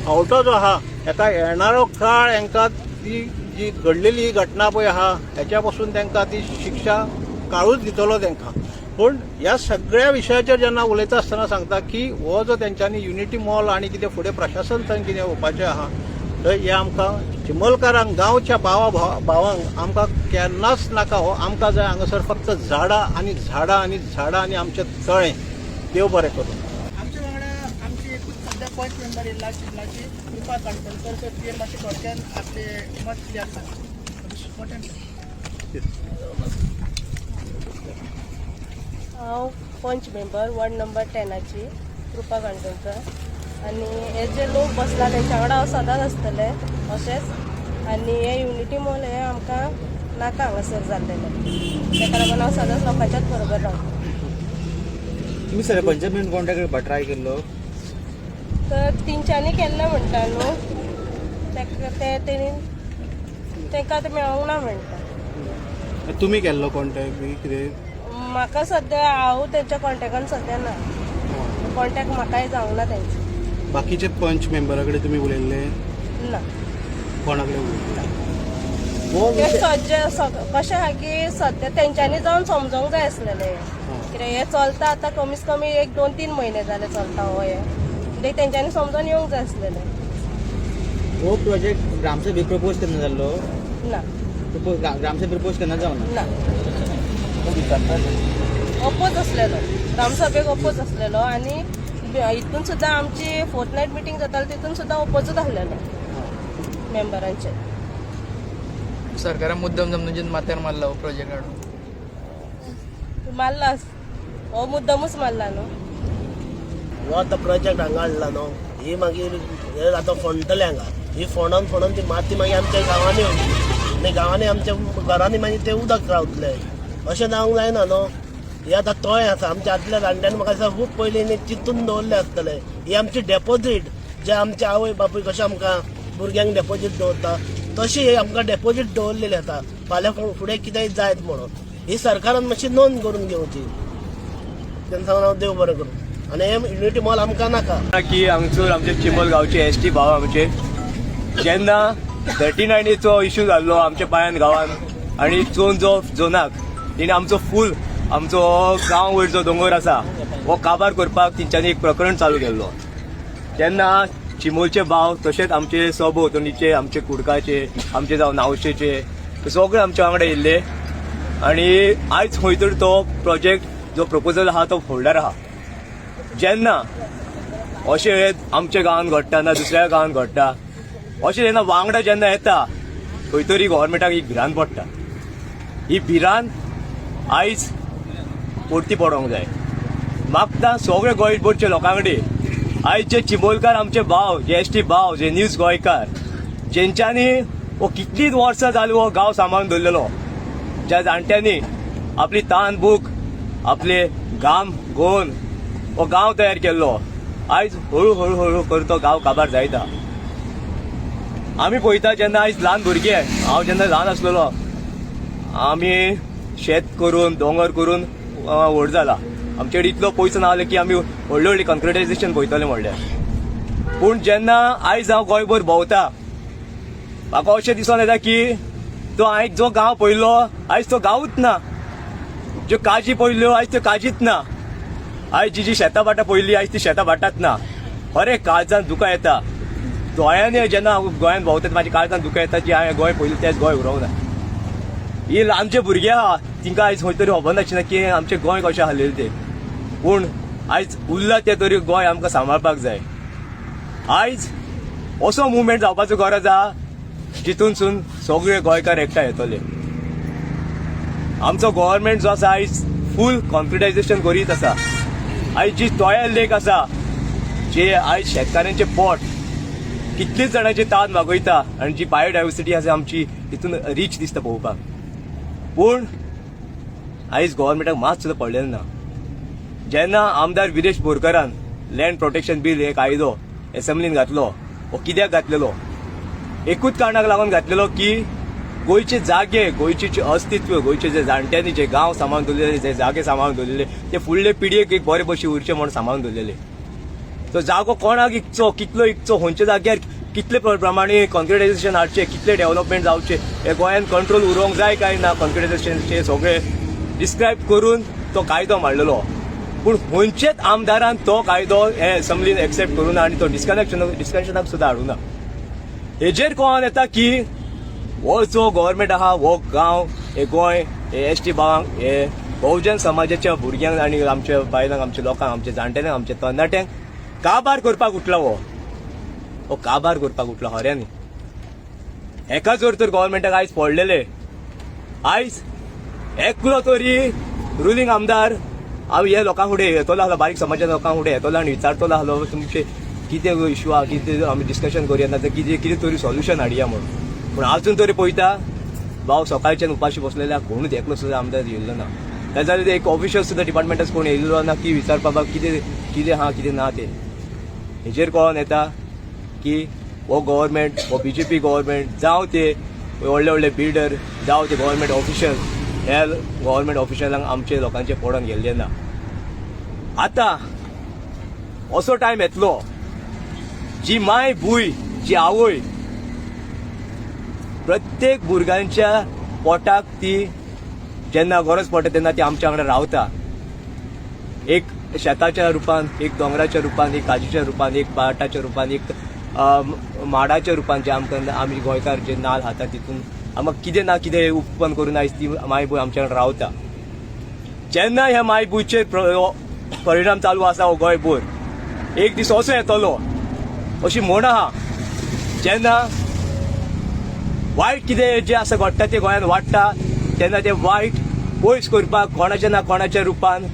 आवटो जो आहा, हेका येणारो काळ हेंकां ती जी घडलेली ही घटना पळय आहा हेच्या पासून तांकां ती शिक्षा काळूच दितलो तांकां. पूण ह्या सगळ्या विशयाचेर जेन्ना उलयता आसतना सांगता की हो जो तेंच्यांनी युनिटी मॉल आनी कितें फुडें प्रशासन थंय कितें येवपाचें आहा, तर हे आमकां चिंबलकारांक, गांवच्या भावांक आमकां केन्नाच नाका. हो आमकां जाय हांगासर फक्त झाडां आनी झाडां आनी झाडां आनी आमचें तळें. देव बरें करूं. आमच्या वांगडा आमची एकूच सध्या पंच मेंबर येयला चिंबलाची, कृपा काणकोणकर. सो ते मातशें थोडक्यान आपले मत क्लियर सांग. हांव पंच मेंबर वॉर्ड नंबर 10आची कृपा काणकोणकर. आनी हे जे लोक बसला तेंच्या वांगडा हांव सदांच आसतलें अशेंच. आनी हे युनिटी मॉल हे आमकां नाका हांगासर जाल्लेलें, तेका लागून हांव सदांच लोकांच्याच बरोबर रावता. तुमी सरपंच बीन कॉन्टेक्ट करपाक ट्राय केल्लो? तर तेंच्यांनी केल्लें म्हणटा न्हू, तेका ते तेणी तेंकां तें मेळोंक ना म्हणटा. तुमी केल्लो कॉन्टेक्ट बी कितें? म्हाका सद्या हांव तेंच्या कॉन्टेक्टान सद्या ना, कॉन्टेक्ट म्हाकाय जावंक ना तेंचो. बाकीचे पंच मेंबरा कडेन तुमी उलयल्ले? ना. कोणा कडेन उलयल्ले? ते सद्या कशें आहा की सद्या तेंच्यांनी जावन समजोंक जाय आसलेलें, कित्याक हें चलता आतां कमीत कमी 1-2-3 म्हयने जाले चलता हो हें, म्हणजे तेंच्यांनी समजोन येवंक जाय आसलेलें. हो प्रोजेक्ट ग्रामसभेक प्रपोज केन्ना जाल्लो? ना. ग्रामसभेक प्रपोज केन्ना जावना? ना, ओपोज आसलेलो ग्रामसभेक, ओपोज आसलेलो. आनी हितून सुद्दां आमची फोर्थ नायट मिटींग जाताली तितून सुद्दां ओपोजूच आसलेलो मेंबरांचे. सरकारान मुद्दम समजून माथ्यार मारला हो प्रोजेक्ट हाडून? मारला, हो मुद्दमूच मारला न्हू. हो आतां प्रोजेक्ट हांगा हाडला न्हू, ही मागीर हे आतां फोंडटले हांगा, ही फोंडोन फोंडोन ती माती मागीर आमच्या गांवांनी वयतली आनी गांवांनी आमच्या घरांनी मागीर ते उदक रावतले. अशें जावंक जायना न्हू. हे आतां तोय आसा आमच्या आदल्या जाणट्यांनी म्हाका दिसता खूब पयलीं चिंतून दवरलें आसतलें. ही आमची डेपोजीट, जे आमचे आवय बापूय कशें आमकां भुरग्यांक डेपोजीट दवरता तशी ही आमकां डेपोजीट दवरलेली आसा, फाल्यां फुडें कितेंय जायत म्हणून. ही सरकारान मातशी नोंद करून घेवची. तेन्ना सांगून हांव देव बरें करूं. आनी हे युनिटी मॉल आमकां नाका. की हांगसर आमचे चिंबल गांवचे एस टी भाव आमचे जेन्ना 39Aचो इश्यू जाल्लो आमच्या पायान गांवान आनी चोन जो झोनाक तेणी आमचो फूल आमचो गांव वयर जो दोंगर आसा हो काबार करपाक तेंच्यांनी एक प्रकरण चालू केल्लो. तेन्ना चिंबलचे भाव तशेंच आमचे सभोवतणीचे, आमचे कुडकाचे, आमचे जावं नावशेचे सगळे आमच्या वांगडा येयल्ले आनी आयज खंय तरी तो प्रोजेक्ट जो प्रपोजल आहा तो होल्डर आहा. जेन्ना अशें आमच्या गांवांत घडटा ना दुसऱ्या गांवांत घडटा, अशें जेन्ना वांगडा जेन्ना येता खंय तरी गव्हर्मेंटाक एक भिरांत पडटा. ही भिरांत आयज परती पडोंक जाय. मागता सगळे गोंयभरच्या लोकां कडेन, आयज जे चिंबलकार आमचे भाव, जे एस टी भाव, जे न्यूज गोंयकार, जेंच्यांनी हो कितलींच वर्सां जाली हो गांव सांबाळून दवरलेलो, ज्या जाणट्यांनी आपली तान भूक, आपले घाम गोवन हो गांव तयार केल्लो, आयज हळू हळू हळू करून तो गांव काबार जायता. आमी पळयता जेन्ना आयज ल्हान भुरगे, हांव जेन्ना ल्हान आसलेलो आमी शेत करून दोंगर करून व्हड जाला. आमचे कडेन इतलो पयसो नासलो की आमी व्हडले व्हडले कॉन्क्रिटायझेशन पळयतले म्हणल्यार. पूण जेन्ना आयज हांव गोंयभर भोंवता म्हाका अशें दिसून येता की तो आयज जो गांव पळयल्लो आयज तो गांवूच ना. ज्यो काजी पळयल्ल्यो आयज त्यो काजीच ना. आयज जी जी शेतां भाटां पळयल्ली आयज ती शेतां भाटांत ना. खरें काळजान दुकां येता, दोळ्यांनी जेन्ना हांव गोंयांत भोंवता म्हाज्या काळजान दुकां येता जी हांवें गोंय पळयलें तेंच गोंय उरोंक ना. ही आमचे भुरगे आहा तिंकां आयज खंय तरी खबर नाशिल्लें की आमचें गोंय कशें आसलेलें तें, पूण आयज उरलां तें तरी गोंय आमकां सांबाळपाक जाय. आयज असो मुवमेंट जावपाचो गरज आहा जितूनसून सगळे गोंयकार एकठांय येतले. आमचो गव्हर्मेंट जो आसा आयज फूल कॉन्क्रिटायझेशन करीत आसा. आयज जी तोया लेक आसा, जे आयज शेतकाऱ्यांचे पोट कितलीच जाणांची तान भागयता आनी जी बायोडायवर्सिटी आसा आमची तितून रीच दिसता पळोवपाक. पूण आयज गव्हर्मेंटाक मात सुद्दां पडलेलें ना. जेन्ना आमदार विरेश बोरकारान लँड प्रोटेक्शन बील हे कायदो एसेंब्लीन घातलो, हो कित्याक घातलेलो? एकूच कारणाक लागून घातलेलो की गोंयचे जागे, गोंयचे जे अस्तित्व, गोंयचे जे जाणट्यांनी जे गांव सांबाळून दवरलेले, जे जागे सांबाळून दवरलेले, ते फुडले पिढयेक एक बरे भशेन उरचे म्हूण सांबाळून दवरलेले. तो जागो कोणाक इकचो, कितलो इकचो, खंयच्या जाग्यार कितले प्रमाणे कॉन्क्रिटायझेशन हाडचें, कितले डेव्हलपमेंट जावचें, हे गोंयान कंट्रोल उरोंक जाय काय ना कॉन्क्रिटायझेशनचे सगळे डिस्क्रायब करून तो कायदो मांडलेलो. पूण खंयचेच आमदारान तो कायदो हे एसेंब्लीन एक्सेप्ट करूं ना आनी तो डिस्कशनाक सुद्दां हाडूं ना. हेजेर कळोन येता की हो जो गव्हर्मेंट आहा, हो गांव, हे गोंय, हे एस टी भावांक, हे बहुजन समाजाच्या भुरग्यांक आनी आमच्या बायलांक, आमच्या लोकांक, आमच्या जाणटेल्यांक, आमच्या तरणाट्यांक काबार करपाक उठला. हो हो काबार करपाक उठला खऱ्यांनी. हेका जर तर गव्हर्मेंटाक आयज पडलेले, आयज एकलो तरी रुलींग आमदार हांव हे लोकां फुडें येतलो आसलो, बारीक समाजाच्या लोकां फुडें येतलो आनी विचारतलो आसलो तुमचे कितें इशू आहा, कितें आमी डिस्कशन करुया, ना कितें कितें तरी सोल्युशन हाडया म्हणून. पूण आजून तरी पळयता भाव सकाळच्यान उपाशी बसलेल्या, कोणूच एकलो सुद्दां आमदार येयल्लो ना. जाल्यार एक ऑफिशियल सुद्दां डिपार्टमेंटाच कोण येयल्लो ना की विचारपा बाबा कितें कितें आहा कितें ना तें. हेजेर कळोन येता की हो गव्हर्मेंट, हो बीजेपी गव्हर्मेंट जावं ते व्हडले व्हडले बिल्डर जावं ते गव्हर्मेंट ऑफिशियल, ह्या गव्हर्मेंट ऑफिशियलांक आमचे लोकांचे पडोन गेल्ले ना. आतां असो टायम येतलो जी माय भूंय, जी आवय प्रत्येक भुरग्यांच्या पोटाक ती जेन्ना गरज पडटा तेन्ना ती आमच्या वांगडा रावता. एक शेताच्या रुपान, एक दोंगराच्या रुपान, एक काजूच्या रुपान, एक भाटाच्या रुपान, एक माडाच्या रुपान, जे आमकां आमी गोंयकार जे नाल खाता तितून आमकां कितें ना कितें उत्पन्न करून आयज ती मायभूंय आमच्या वांगडा रावता. जेन्ना ह्या मायभूंयचेर परिणाम चालू आसा हो गोंयभर, एक दीस असो येतलो अशी म्हण आहा, जेन्ना वायट कितें जें आसा घडटा तें गोंयांत वाडटा तेन्ना तें वायट पयस करपाक कोणाच्या ना कोणाच्या रुपान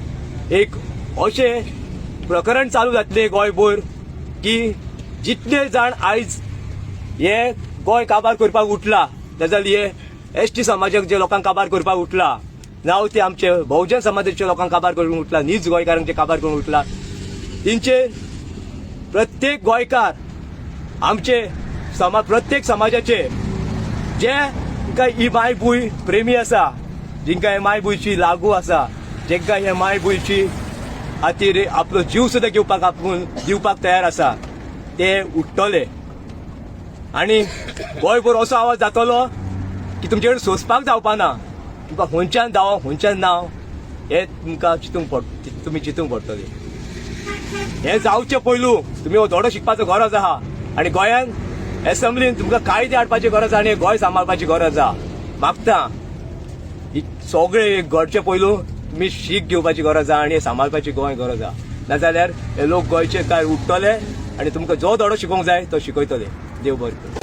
एक अशें प्रकरण चालू जातलें गोंयभर की जितले जाण आयज हे गोंय काबार करपाक उठला, नाजाल्यार हे एस टी समाजाक जे लोकांक काबार करपाक उठला, जावं ते आमचे बहुजन समाजाच्या लोकांक काबार करून उठला, नीज गोंयकारांक जे काबार करून उठला, तेंचे प्रत्येक गोंयकार आमचे प्रत्येक समाजाचे जे काय ही मायभूंय प्रेमी आसा, जिंकां हे मायभूंयची लागू आसा, जेंकां हे मायभूंयची खातीर आपलो जीव सुद्दां घेवपाक आपूण दिवपाक तयार आसा, ते उठ्ठले आनी गोंयभर असो आवाज जातलो की तुमचे कडेन सोंसपाक जावपा ना. तुमकां खंयच्यान धांव खंयच्यान ना हे तुमकां चिंतूंक पड तुमी चिंतूंक पडटले. हे जावचे पयलू तुमी हो धडो शिकपाचो गरज आहा आनी गोंयान एसेंब्लीन तुमकां कायदे हाडपाची गरज आहा आनी गोंय सांबाळपाची गरज आहा. मागता सगळे घडचे पयलू तुमी शीक घेवपाची गरज आहा आनी सांबाळपाची गोंय गरज आहा. नाजाल्यार हे लोक गोंयचे काय उठ्ठले आनी तुमकां जो धडो शिकोवंक जाय तो शिकयतले. देव बरें करूं.